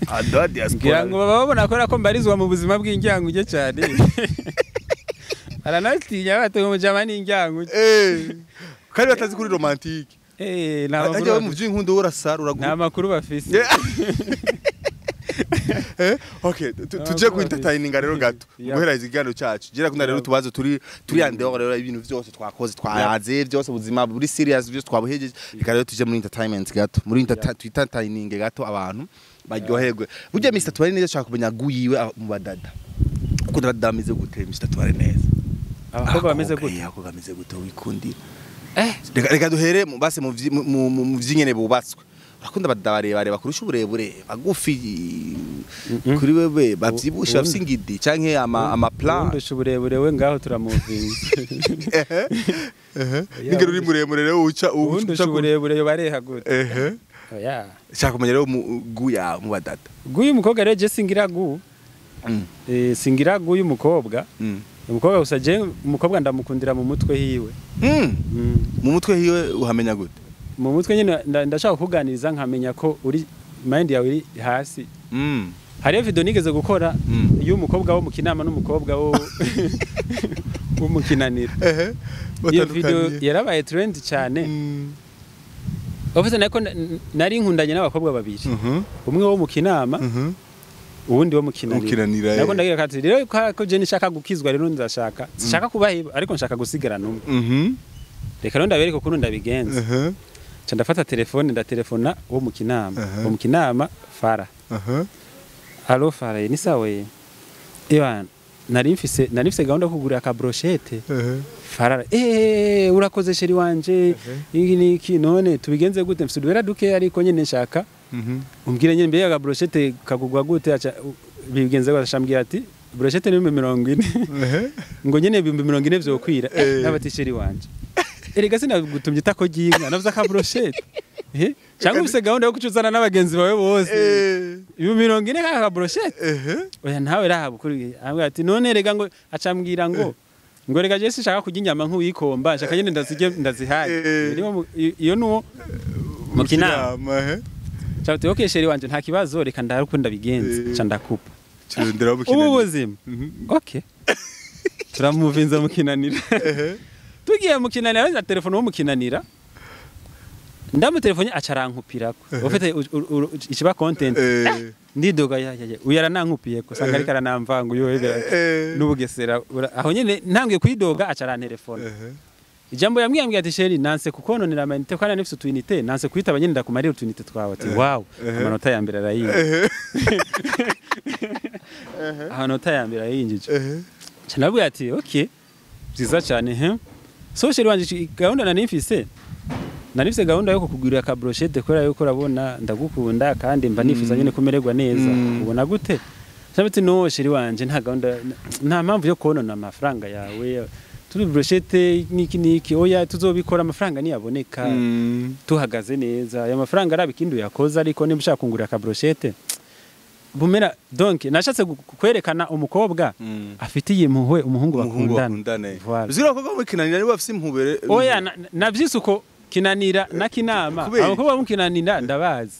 abadada diaspora? Ngira ngo baba babona ko mbarizwa mu buzima bw'injyanguge cyane, baranatinya bati ngo mujama n'injyanguge. Kandi batazi kuri romantique. Nta Hajya makuru we mu by'inkundo urasara nta uraguruka. makuru bafise. Okay, tuje ku entertaining rero gato. Guhera ikiganiro cyacu. Gira kunda rero tubazo turi andehors rero ibintu byose twakoze twayaze byose ubuzima buri serious byose twabuhejeje. Reka rero tuje muri entertainment gato. Muri entertaining gato abantu baryoherwe. Burya Mr. Tubare neza shaka kumenya guyiwe mu badada. Uko badada bameze gute Mr. Tubare neza? Abakobwa bameze gute? Abakobwa bameze gute wikundira? Reka duhere base mu vy'inyene bubatswe. Urakunda badada barebare bakurusha uburebure bagufi kuri wewe bavyibusha bafise ingidi canke ama plan. Undusha uburebure we ngaho turamuvinga. Ningero uri muremure rero uca undusha uburebure yo bareha gute. Oya. Shaka kumenya rero guya mu badada. Guyu mukobwa rero je singira gu. Singira guyu mukobwa. Umukobwa gusa je umukobwa ndamukundira mu mutwe hiwe. Mu mutwe hiwe uhamenya gute? Mu mutwe nyine ndashaka kuganiriza nkamenya ko uri mind yawe iri hasi. Hariyo video nigeze gukora y'umukobwa wo mu Kinama n'umukobwa wo wo mu Kinanira. Iyo video yarabaye trend cyane. Ofise nako nari nkundanye n'abakobwa babiri. Umwe wo mu Kinama uwundi wo mu Kinanira. Nako ndagira kati rero ko je nishaka gukizwa rero ndashaka. Sishaka kubahiba ariko nshaka gusigarana umwe. Reka rero ndabereka ukuntu ndabigenza. Ca ndafata telefone ndatelefona wo mu Kinama. Wo mu Kinama Fara. Allo Fara, ni sawa ye? Ewana, nari mfise gahunda yo kugura ka brochette. Fara, urakoze chéri wanje. Iki niki none tubigenze gute mfise duhera duke ariko nyene nshaka. Umbwire nyene mbere ya brochette kagugwa gute acha bigenze gute ashambwira ati brochette ni 40. Ngo nyene 40 vyokwira. Nabati chéri wanje. Erega sinagutumye itako ry'inka navuze ka brochette. Cyangwa ufise gahunda yo kucuzana n'abagenzi bawe bose. 40 ka brochette. Oya ntawe rahaba kuri ambwira ati none rega ngo acambwira ngo rega je sinshaka kurya inyama nk'uyikomba nshaka nyene ndazirye ndazihaye. Iyo nuwo mu Kinama. Cyabati okay chéri wanje nta kibazo reka ndarukunda bigenze ca ndakupa. Kirondera mu Kinanira. Ubu buzima. Okay. Turamuvinza mu Kinanira. Tugiye mu Kinanira na telefone wo mu Kinanira. Ndamutelefone acarankupirako. Ufite ikiba content. Ndidoga ya uyu aranankupiyeko sanga ariko aranamvanga uyu n'ubugesera aho nyene ntangiye kwidoga acarantelefone. Ijambo yambwiye ati chéri nanse kukononera amanite kandi nifise utunite nanse kwitaba nyene ndakumarira utunite twawe ati wow amanota ya mbere arayinjije. Amanota ya mbere arayinjije. Canabwiye ati okay byiza cyane he. So chéri wanje gahunda nanifise gahunda yo kukugurira ka brochette kubera yuko urabona ndagukunda kandi mba nifuza nyene kumererwa neza. Ubona gute? Cyabati no chéri wanje nta gahunda nta mpamvu yo konona amafaranga yawe. Turi brochette niki niki oya tuzobikora amafaranga niyaboneka tuhagaze neza aya mafaranga araba ikindi yakoze ariko nimba ushaka kungurira ka brochette bumera. Donc nashatse kwerekana umukobwa afitiye impuhwe umuhungu bakundana. Uzira ko mu Kinanira nibo bafise impuhwe. Oya navyise uko Kinanira na Kinama abakobwa mu Kinanira ndabazi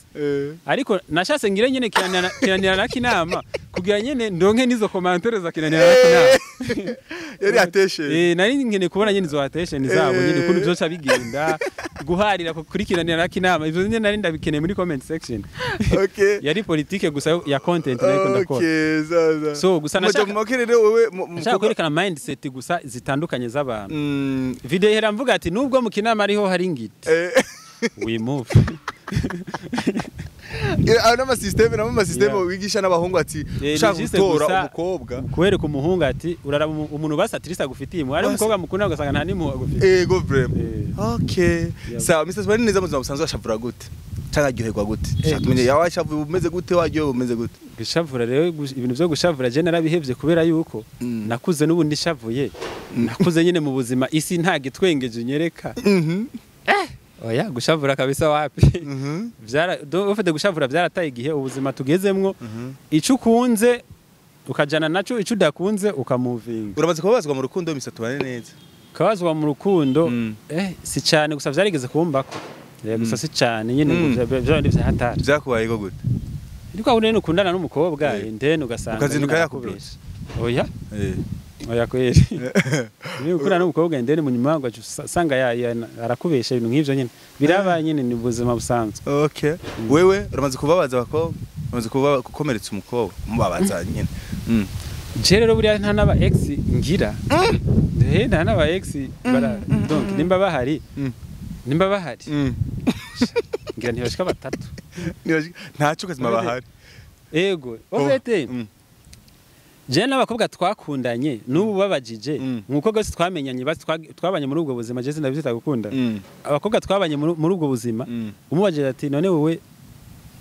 ariko nashatse ngire nyene Kinanira na Kinama kugira nyene ndonke nizo commentaires za Kinanira na Kinama. Yari attention. Nari nkene kubona nyene izo attention zabo nyene ukuntu byoca bigenda guharira kuri Kinanira na Kinama ivyo nyene nari ndabikeneye muri comment section. Okay. Yari politique gusa ya content nariko ndakora. Okay, zaza. So gusa nashaka kwerekana mindset gusa zitandukanye z'abantu. Video ihera mvuga ati nubwo mu Kinama ariho hari ingiti. We move. Ano ma system na ma system wigisha n'abahungu ati ushaka gutora umukobwa kubereka umuhungu ati uraraba umuntu basatirista agufitiye mu ari umukobwa mukunda ugasanga nta nimu agufitiye. Ego vrem. Okay. Sawa Mr. Tubare neza muzima busanzwe ashavura gute? Cyangwa aryoherwa gute? Shaka tumenye yawe ashavuye umeze gute waryohewe umeze gute? Gushavura rero ibintu byo gushavura je narabihevye kubera yuko nakuze n'ubundi shavuye. Nakuze nyine mu buzima isi nta gitwengeje nyereka. Oya gushavura kabisa wapi. Vyara ufite gushavura byarataye igihe ubuzima tugezemwo. Ico ukunze ukajana naco ico udakunze ukamuvinga. Uramaze kubabazwa mu rukundo Mr. Tubare neza? Kabazwa mu rukundo si cyane gusa vyarigeze kumbako. Gusa si cyane nyine byo bya hatari. Byakubaye gute? Ariko aho rero ukundana n'umukobwa ndene ugasanga ukazinduka yakubesha. Oya. Oya kweri. Ni ukundana n'umukobwa ndene mu nyuma ngo usanga arakubesha ibintu nk'ivyo nyine. Biraba nyine ni ubuzima busanzwe. Okay. Wewe uramaze kubabaza abakobwa? Umaze kuba gukomeretsa umukobwa umubabaza nyene. Je rero buriya nta n'aba ex ngira. Nta n'aba ex bara donc nimba bahari. Nimba bahari. Ngira ntibashika batatu. Ntaco kazima bahari. Ego, ofete. Je n'abakobwa twakundanye n'ubu babajije nkuko gose twamenyanye twabanye muri ubwo buzima je sindabizita gukunda. Abakobwa twabanye muri ubwo buzima umubajije ati none wowe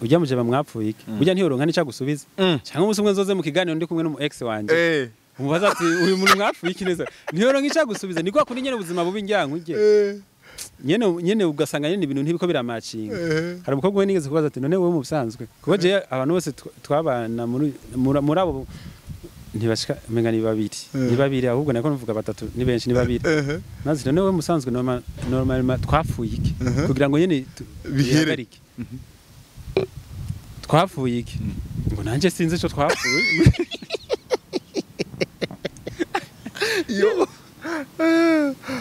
ujya muje bamwapfuye iki? Ujya ntiyoronka nica gusubiza. Cyangwa umunsi umwe nzoze mu kiganiro ndi kumwe n'umu ex wanje. Umubaza ati uyu muntu mwapfuye iki neza? Ntiyoronka ica gusubiza ni kwa kuri nyene ubuzima bubi njyankuge. Nyene ugasanga nyene ibintu ntibiko biramacinga. Hari umukobwa we nigeze kubaza ati none wowe mu busanzwe kuko je abantu bose twabana muri abo ntibashika menga ni babiri. Ni babiri ahubwo nako nuvuga batatu ni benshi ni babiri. Nazi none wowe musanzwe normal twapfuye iki kugira ngo nyene bihagarike. Twapfuye iki ngo nanje sinzi ico twapfuye. Yo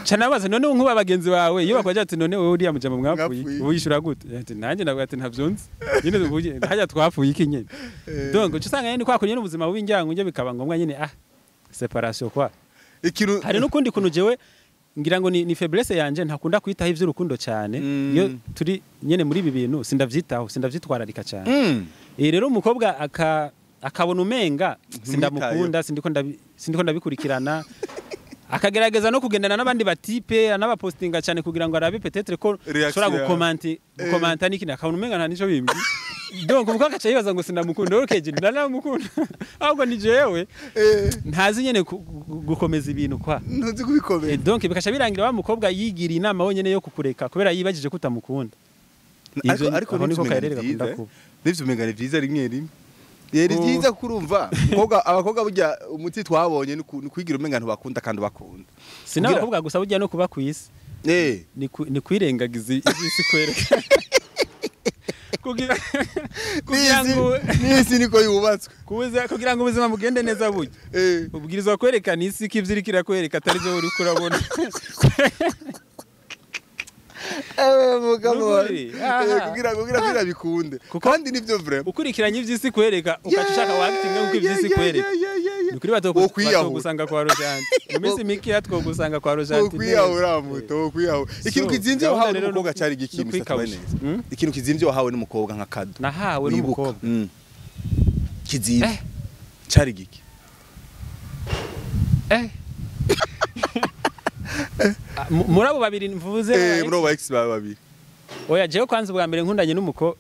Chanabaza none nkuba bagenzi bawe iyo bakwaje ati none wowe uriya mujama mwapfuye uyishura gute? Ati nanje ndavuga ati ntavyonzi nyine hajya twapfuye iki nyene. Donc uca usanga nyene kwa kunyene ubuzima bubi njyango nje bikaba ngombwa nyene separation kwa. Hari nukundi kuntu jewe ngira ngo ni faiblesse yanje ntakunda kwitaho ivy'urukundo cyane iyo turi nyene muri ibi bintu sindavyitaho sindavyitwararika cyane. Rero umukobwa akabona umenga sindamukunda sindiko ndabikurikirana akagerageza no kugendana n'abandi batipe anabapostinga cyane kugira ngo arabe peut-être ko ushobora gukomanta n'ikindi akabona umenga nta nico bimbwi. Donc umukobwa akaca yibaza ngo sindamukunda okeje ndaramukunda ahubwo ni jewe ntazi nyene gukomeza ibintu kwa ntuzi kubikomeza. Donc bikasha birangira wa mukobwa yigiriye inama wenyene yo kukureka kubera yibagije kutamukunda. Ariko nivyo umenga ni vyiza rimwe rimwe. Yeri vyiza kurumva abakobwa abakobwa burya umuti twabonye ni kwigira umenga ntubakunda kandi bakunda. Sinabakobwa gusa burya no kuba kwisi. Ni kwirengagiza isi kwereka. Kugira ngo nisi niko yubatswe. Kugira ngo ubuzima bugende neza burya. Ubwirizwa kwerekana isi ko ivyo iriko kwereka atari byo uri kurabona. Mugabo kugira bikunde kandi nivyo vraiment ukurikiranye ivy'isi kwereka ukaca ushaka acting nkuko ivy'isi kwereka nukuri batogusanga kwa Rojanti mu minsi mike yatwogusanga kwa Rojanti okwiyahura muto okwiyahura. Ikintu kizimvye wahawe n'umukobwa cari giki Mr. Ikintu kizimvye wahawe n'umukobwa nka kado nahawe n'umukobwa kizimvye cari giki? Muri abo babiri mvuze muri abo ex babiri oya jewe kwanza ubwa mbere nkundanye n'umuko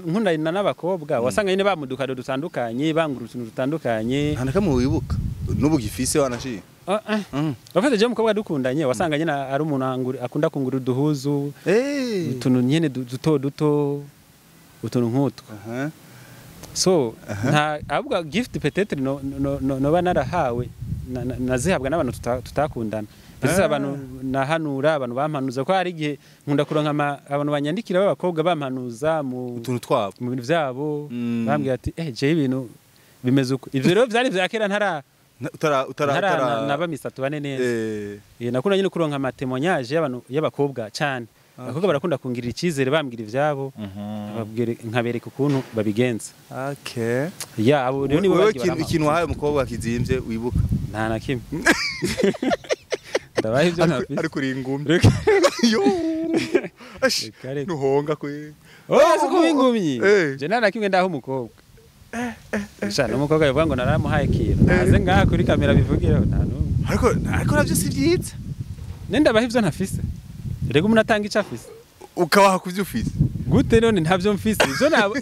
nkundanye n'abakobwa wasanga nyine bamudukado dutandukanye bangura utuntu dutandukanye nta nakamwe wibuka n'ubu gifise wanashiye. Bafite jewe umukobwa dukundanye wasanga nyine ari umuntu akunda kungura uduhuzu utuntu nyine duto duto utuntu nk'utwo. So nta ahubwo gift peut-être no no narahawe nazihabwa n'abantu tutakundana. Mbese abantu nahanura abantu bampanuza ko hari igihe nkunda kuronka abantu banyandikira b'abakobwa bampanuza mu utuntu twabo mu bintu byabo bambwira ati je ibintu bimeze uko. Ivyo rero vyari vya kera ntara utara naba misatu bane neza. Nakunda nyine kuronka amatémoignage y'abantu y'abakobwa cyane. Abakobwa barakunda kungirira icyizere bambwira ivyabo nkabereka ukuntu babigenza. Okay. Ya abo rero nibo bagiye. Ikintu wahaye umukobwa kizimvye wibuka? Nta na kimwe. Ndabaye ivyo ntafise. Ariko uri ingumi. Yo. Ash. Nuhonga kwe. Oya siko ingumyi. Je nta na kimwe ndaho umukobwa. Sha n'umukobwa yavuga ngo naramuhaye kintu. Naze ngaha kuri kamera bivugireho nta numwe. Ariko navyo si vyiza. Nenda bahe ivyo ntafise. Rego umuntu atanga ico afise. Ukabaha kuvyo ufise. Gute none ntavyo mfise.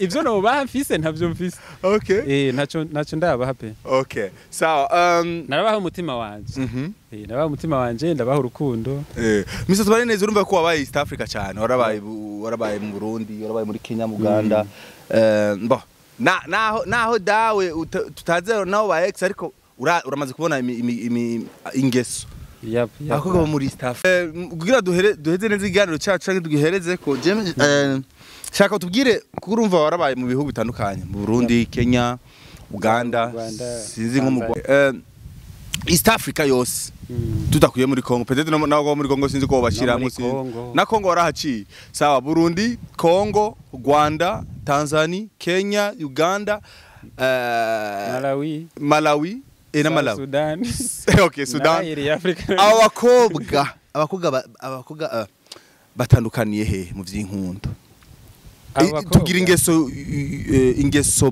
Ivyo nobaha mfise ntavyo mfise. Okay. Ntaco ndabaha pe. Okay. Sawa narabaha umutima wanje. Ndabaha umutima wanje ndabaha urukundo. Mr. Tubane neza urumva ko wabaye East Africa cyane. Warabaye mu Burundi, warabaye muri Kenya, mu Uganda. Bo naho dawe tutaze naho ba ex ariko uramaze kubona ingeso. Yep. Abakobwa bo muri East Africa. Kugira duheze neza ikiganiro cyacu canke dugihereze ko shaka tubwire kuko urumva warabaye mu bihugu bitandukanye mu Burundi, Kenya, Uganda, sinzi nko mu East Africa yose. Tutakuye muri Congo, peut-être no muri Congo sinzi ko bashiramo, sinzi. Na Congo warahaciye. Sawa, Burundi, Congo, Rwanda, Tanzania, Kenya, Uganda, Malawi, Malawi na Malawi. Sudan. Okay, Sudan. Abakobwa batandukaniye he mu vy'inkundo? Tugira ingeso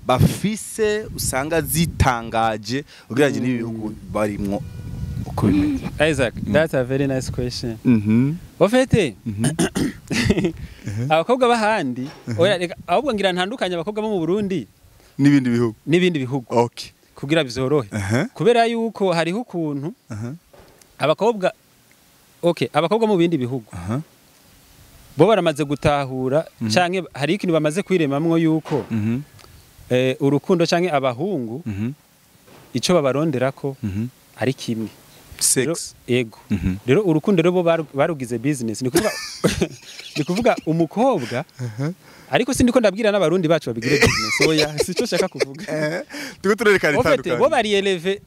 bafise usanga zitangaje ugereranyije n'ibihugu barimwo uko bimeze. Isaac, that's a very nice question. Ofete abakobwa bahandi, oya, ahubwo ngira ntandukanye abakobwa bo mu Burundi n'ibindi bihugu. N'ibindi bihugu. Okay. Kugira bizorohe. Kubera yuko hariho ukuntu abakobwa, okay, abakobwa mu bindi bihugu bo baramaze gutahura canke hari ikintu bamaze kwiremamwo yuko urukundo canke abahungu ico babaronderako ari kimwe. Sex. Ego. Rero urukundo rero bo barugize business. Ni kuvuga ni kuvuga umukobwa, ariko sindiko ndabwira n'abarundi bacu babigire business. Oya, sico shaka kuvuga. Tuko turerekana itandukanye. Bo bari eleve,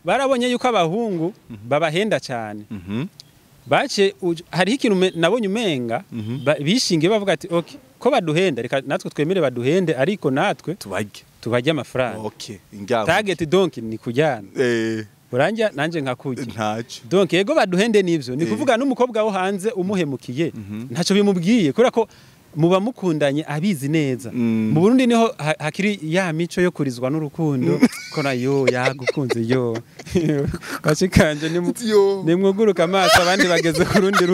barabonye yuko abahungu babahenda cyane. Bace hari ikintu nabonye umenga bishingiye bavuga ati okay, ko baduhenda reka natwe twemere baduhende, ariko natwe tubajye amafaranga. Okay, ingaho. Target donc ni kujyana. Uranja nanje nkakujya. Ntaco. Donc yego baduhende nivyo. Ni kuvuga n'umukobwa wo hanze umuhemukiye ntaco bimubwiye kubera ko muba mukundanye abizi neza. Mu Burundi niho hakiri ya mico yo kurizwa n'urukundo, kona yo yagukunze yo. Bashikanje nimwuguruka amaso abandi bageze ku rundi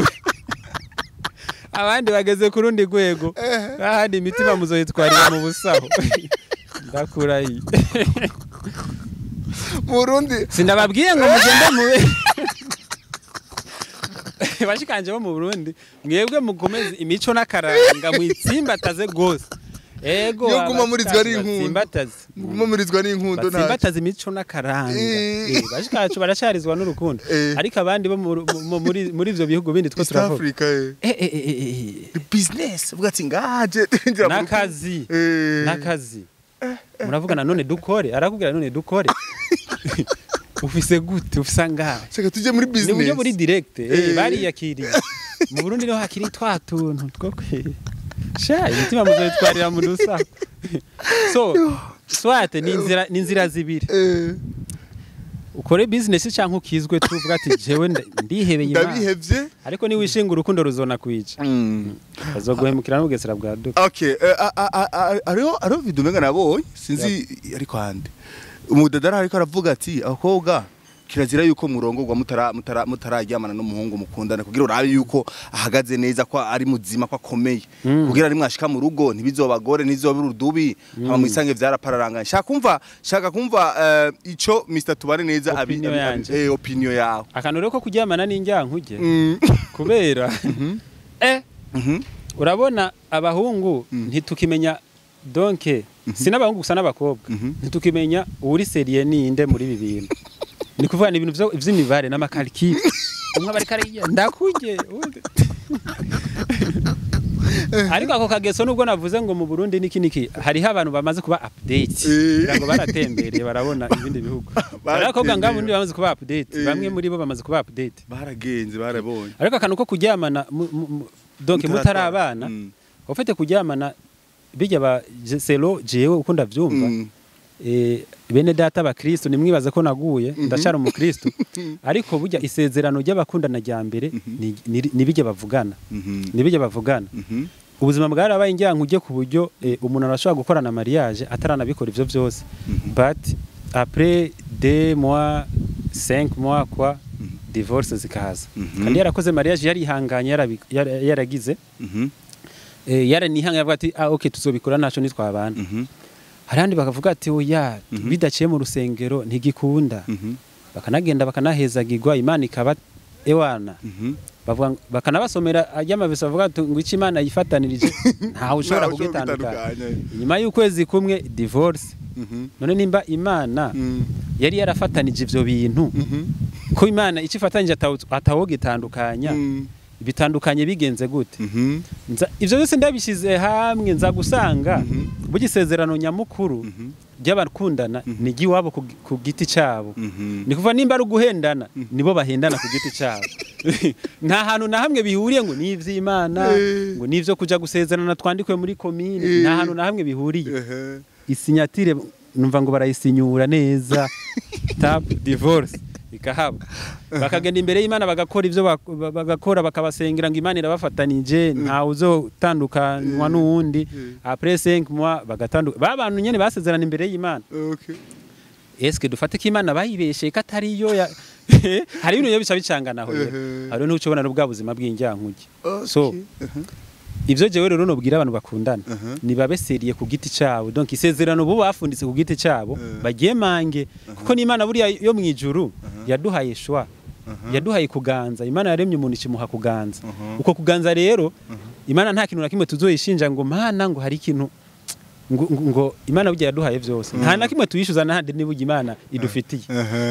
abandi bageze ku rundi rwego. Ahandi imitima muzoyitwarira mu busaho. Ndakurayi. Burundi sindababwiye ngo mugende mube bashikanje bo mu Burundi, mwebwe mukomeze imico n'akaranga mwitsimbataze gose. Ego, yo guma murizwa n'inkundo. Guma murizwa n'inkundo nta. Batsimbataze imico n'akaranga. Bashikacu barasharizwa n'urukundo. Ariko abandi bo muri ivyo bihugu bindi two turavuga. Africa. Business uvuga ati ngaje nakazi. Nakazi. Muravugana none dukore, arakubwira none dukore. Ufise gute, ufisa ngaha. Seka tuje muri business. Ni buryo buri direct, bari yakiriye. Mu Burundi niho hakiri twa tuntu two kwe. Sha, imitima muzoyitwarira mu dusa. So, swate ni inzira zibiri. Ukore business canke ukizwe tuvuga ati jewe ndihebeye Imana. Ndabihevye. Ariko ni wishinga urukundo ruzona kwica. Azoguhemukira n'ubugesera bwa duka. Okay, ariho video menga nabonye sinzi ariko hande. Umudadara ariko aravuga ati abakobwa kirazira yuko murongorwa mutararyamana n'umuhungu mukundana kugira urabe yuko ahagaze neza ko ari muzima ko akomeye, kugira ari mwashika mu rugo ntibizobagore ntizobe urudubi hama mwisange vyarapararanganye. Shaka kumva ico Mr Tubane neza opinion yawe. Akantu rero ko kuryamana n'injyankuje kubera urabona abahungu ntitukimenya donc sinabahungu gusa n'abakobwa ntitukimenya uri serie ninde muri ibi bintu. Ni kuvuga ni ibintu vy'imibare n'amakalkile. Umwe bari kariya ndakuje. Ariko ako kageso nubwo navuze ngo mu Burundi niki niki hariho abantu bamaze kuba update kugira ngo baratembereye barabona ibindi bihugu. Abakobwa ngabo ndi bamaze kuba update, bamwe muri bo bamaze kuba update. Baragenze barabonye. Ariko akantu ko kuryamana donc mutarabana, ufite kuryamana bijya ba selo jewe uko ndavyumva. Bene data ba Kristo nimwibaza ko naguye ndacara mu Kristo, ariko burya isezerano ry'abakundana rya mbere nibijya bavugana, nibijya bavugana. Ubuzima bwarabaye injyanka ujye ku buryo umuntu arashobora gukorana mariage ataranabikora ivyo byose, but après 2 mois 5 mois quoi divorce zikaza. Kandi yarakoze mariage yarihanganye yaragize yaranihanganye avuga ati ah okay tuzobikora naco nitwabana. Harandi bakavuga ati oya bidaciye mu rusengero ntigikunda, bakanagenda bakanahezagirwa Imana ikaba ewana, bavuga bakanabasomera ajyamabese bavuga ati ngo iki Imana yifatanirije ntawe ushobora kugitandukanya. Inyuma y'ukwezi kumwe divorce. None nimba Imana yari yarafatanije ivyo bintu, ko Imana ikifatanije atawogitandukanya, Bitandukanye bigenze gute? Ivyo byose ndabishize hamwe, nza gusanga burya isezerano nyamukuru ry'abakundana ni iry'iwabo ku giti cyabo. Ni kuva nimba ari uguhendana, nibo bahendana ku giti cyabo. Nta hantu na hamwe bihuriye ngo ni ivy'Imana, ngo ni ivyo kuja gusezerana twandikwe muri komine. Nta hantu na hamwe bihuriye. I signature numva ngo barayisinyura neza, tap, divorce ikahaba, bakagenda imbere y'Imana, bagakora ivyo bagakora, bakabasengera ngo Imana irabafatanije, ntawe uzotandukanywa n'uwundi. Après 5 mois bagatanduka, ba bantu nyene basezerana imbere y'Imana. Eske dufate ko Imana bayibeshe ko atari yo ya hari ibintu bica bicanganaho rero? Hari n'uco ubona bwa buzima bw'injyankuge. So ivyo jewe rero nobwira abantu bakundana, nibabe sérieux ku giti cyabo. Donc isezerano bo bafunditse ku giti cyabo bagiemange, kuko n'Imana buriya yo mu ijuru yaduhaye choix, yaduhaye kuganza. Imana yaremye umuntu ikimuha kuganza. Uko kuganza rero, Imana nta kintu na kimwe tuzoyishinja ngo Mana ngo hari ikintu ngo Imana burya yaduhaye byose, nta na kimwe tuyishyuza n'ahandi. Niba Imana idufitiye,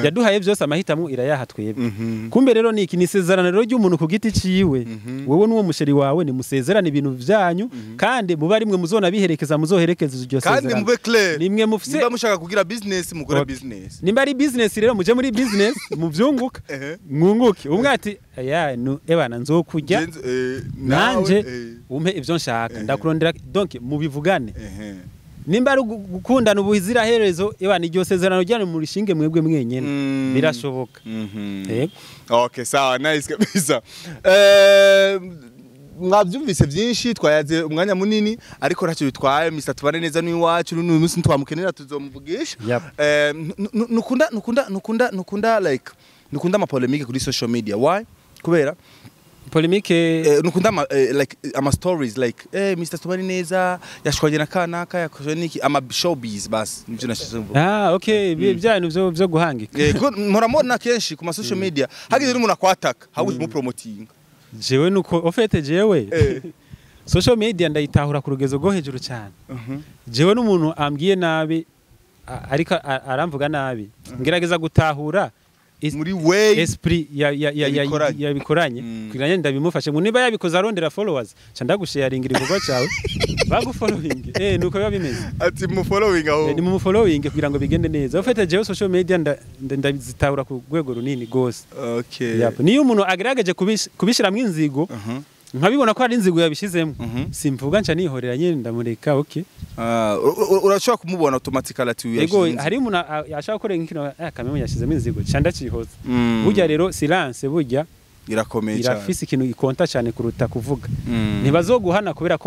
yaduhaye byose, amahitamo irayaha twebwe. Kumbe rero ni iki? Ni isezerano rero ry'umuntu ku giti ciwe. Wowe n'uwo musheri wawe nimusezerane ibintu vyanyu, kandi muba rimwe muzona biherekeza, muzoherekeza iryo Kandi sezerano. mube clair. Nimwe mufise Nimba mushaka kugira business, mukore business. Nimba ari business rero, muje muri business muvyunguka, mwunguke. Umwe ati ya nu ebana nzokujya Nawe, nanje umpe ivyo nshaka, ndakurondera. Donc mubivugane. Nimba ari gukundana ubuziraherezo, ebana iryo sezerano ryanyu murishinge mwebwe mwenyene. Birashoboka. Yego. Okay, sawa, nice kabisa. Mwabyumvise byinshi, twayaze umwanya munini, ariko ntacyo bitwaye. Mr Tubane neza n'iwacu, n'uyu munsi ntitwamukenera, tuzomuvugisha. Nukunda like nukunda ama polémique kuri social media. Why? Kubera Polémique? Nukunda ama, like ama stories like Mr Tubane neza yashwanye na kanaka, yakoze niki, ama showbiz bas, nivyo nashize mvuga. Ah, okay, bya bintu byo guhangika. Ko mpora kenshi ku ma social media hagize n'umuntu akwataka habuze mu promoting. Jewe nuko au fait jewe social media ndayitahura ku rugezo rwo hejuru cyane. Jewe n'umuntu ambwiye nabi, ariko aramvuga nabi, ngerageza gutahura muri way esprit ya yabikoranye. Yabikoranye kugira ngo ndabimufashe ngo niba yabikoze arondera followers, ca ndagusharingira ibikorwa cyawe bagufollowing. Nuko biba bimeze. Ati mu following aho. Ni mu following kugira ngo bigende neza. Au fait jewe social media ndabizitahura ku rwego runini gose. Yep. Niyo umuntu agerageje kubishiramwo inzigo, nkabibona ko ari inzigo yabishizemo, simvuga, nca nihorera nyine, ndamureka, okay. Ah, urashobora kumubona automatically ati uyu Ego. yashize inzigo. Hari umuntu ashaka gukora nk'ikino kameme yashizemo inzigo, nca ndacihoza. Burya rero silence burya Irakomeye cyane. Irafise ikintu ikonta cyane kuruta kuvuga. Ntibazoguhana kubera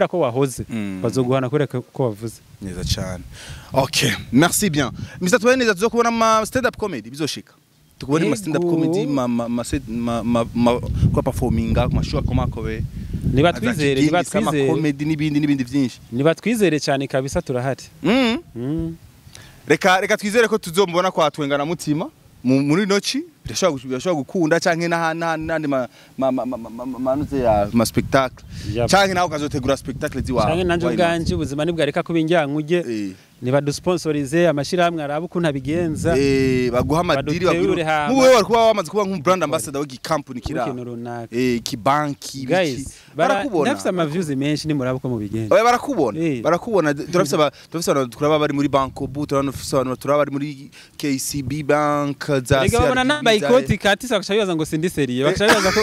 ko wahoze, bazoguhana kubera ko wavuze. Neza cyane. Okay, merci bien. Mr Tubane neza, tuzokubona ma stand up comedy, bizoshika tukubone ma stand up Ego. comedy, ma ma ma ma ma, ma kwa performinga ku mashow akomakobe. Nibatwizere, nibatwizere. Comedy n'ibindi n'ibindi byinshi. Nibatwizere cyane kabisa, turahari. Reka twizere ko tuzomubona kwa Twenga na Mutima muri noci, birashobora gukunda, canke n'ahandi manuze ya ma spectacle, canke nawe ukazotegura spectacle ziwawe. Canke nanje Why not? ubwanje ubuzima nibwareka kuba injyankuge, nibadusponsorize, amashirahamwe arabe ukuntu abigenza. Baguha amadiri. Baduterure Bagwira hama. nk'ubu wewe wari kuba wamaze kuba nk'umu brand ambassador w'igikampuni kira w'ikintu runaka. Kibanki. Guys, barakubona. Ndafise ama views menshi, nimuraba uko mubigenza. Oya, barakubona. Barakubona. Turafise abantu turaba bari muri Bancobu, turafise abantu turaba bari muri KCB Bank za Erega babona CRDB, nambaye ikoti katisa, bakaca bibaza ngo sindi sérieux, bakaca bibaza ko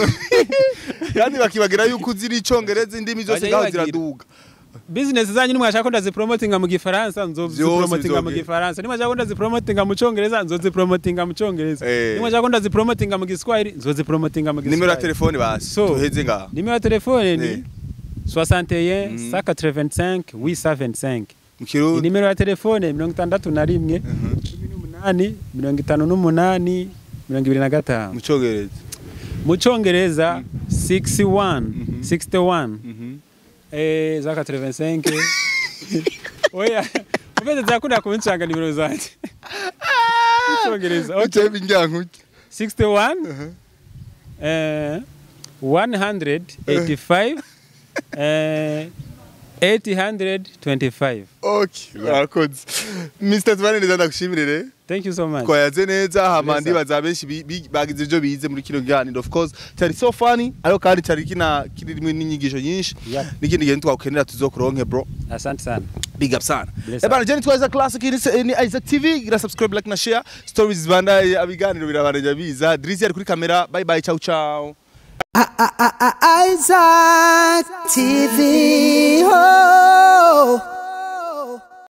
kandi bakibagira yuko uzi n'icongereza, indimi zose Bajya ngaho bibagira. ziraduga. Business zanyu nimwashaka ko ndazipromotinga mu gifaransa, nzozipromotinga mu Bizogenda. gifaransa. Nimwashaka ko ndazipromotinga mu congereza, nzozipromotinga mu congereza. Nimwashaka ko ndazipromotinga mu giswahili, nzozipromotinga mu Nimero ya giswahili. telefone basi, So, tuheze ngaho. Nimero ya telefone ni 61 185 825. Mu Kirundi? Inimero ya telefone 61 18 58 25. Mu congereza? Mu congereza 61 61 za 85. Oya, ubeze zakunda kuncanga nimero zanje mu congereza, okay. Ucebe injyankuke. 61 185. 825. Okay, urakoze Mr. Tubane neza, ndagushimire. Thank you so much. Twayaze neza, hama Neza. ndibaza benshi bagize ibyo bize muri kino kiganiro. Of course cyari so funny, ariko kandi cyari kina kirimwe n'inyigisho nyinshi. N'ikindi gihe twakenera tuzokuronke, bro. Asante sana. Big up sana. Bless Eh bana, je nitwa Isaac Classic, ni Isaac TV. Gira subscribe, like na share. Stories zibanda, abiganiro birabandeja biza. Drizzy ari kuri kamera. Bye bye, ciao ciao. Isaac TV. Oh.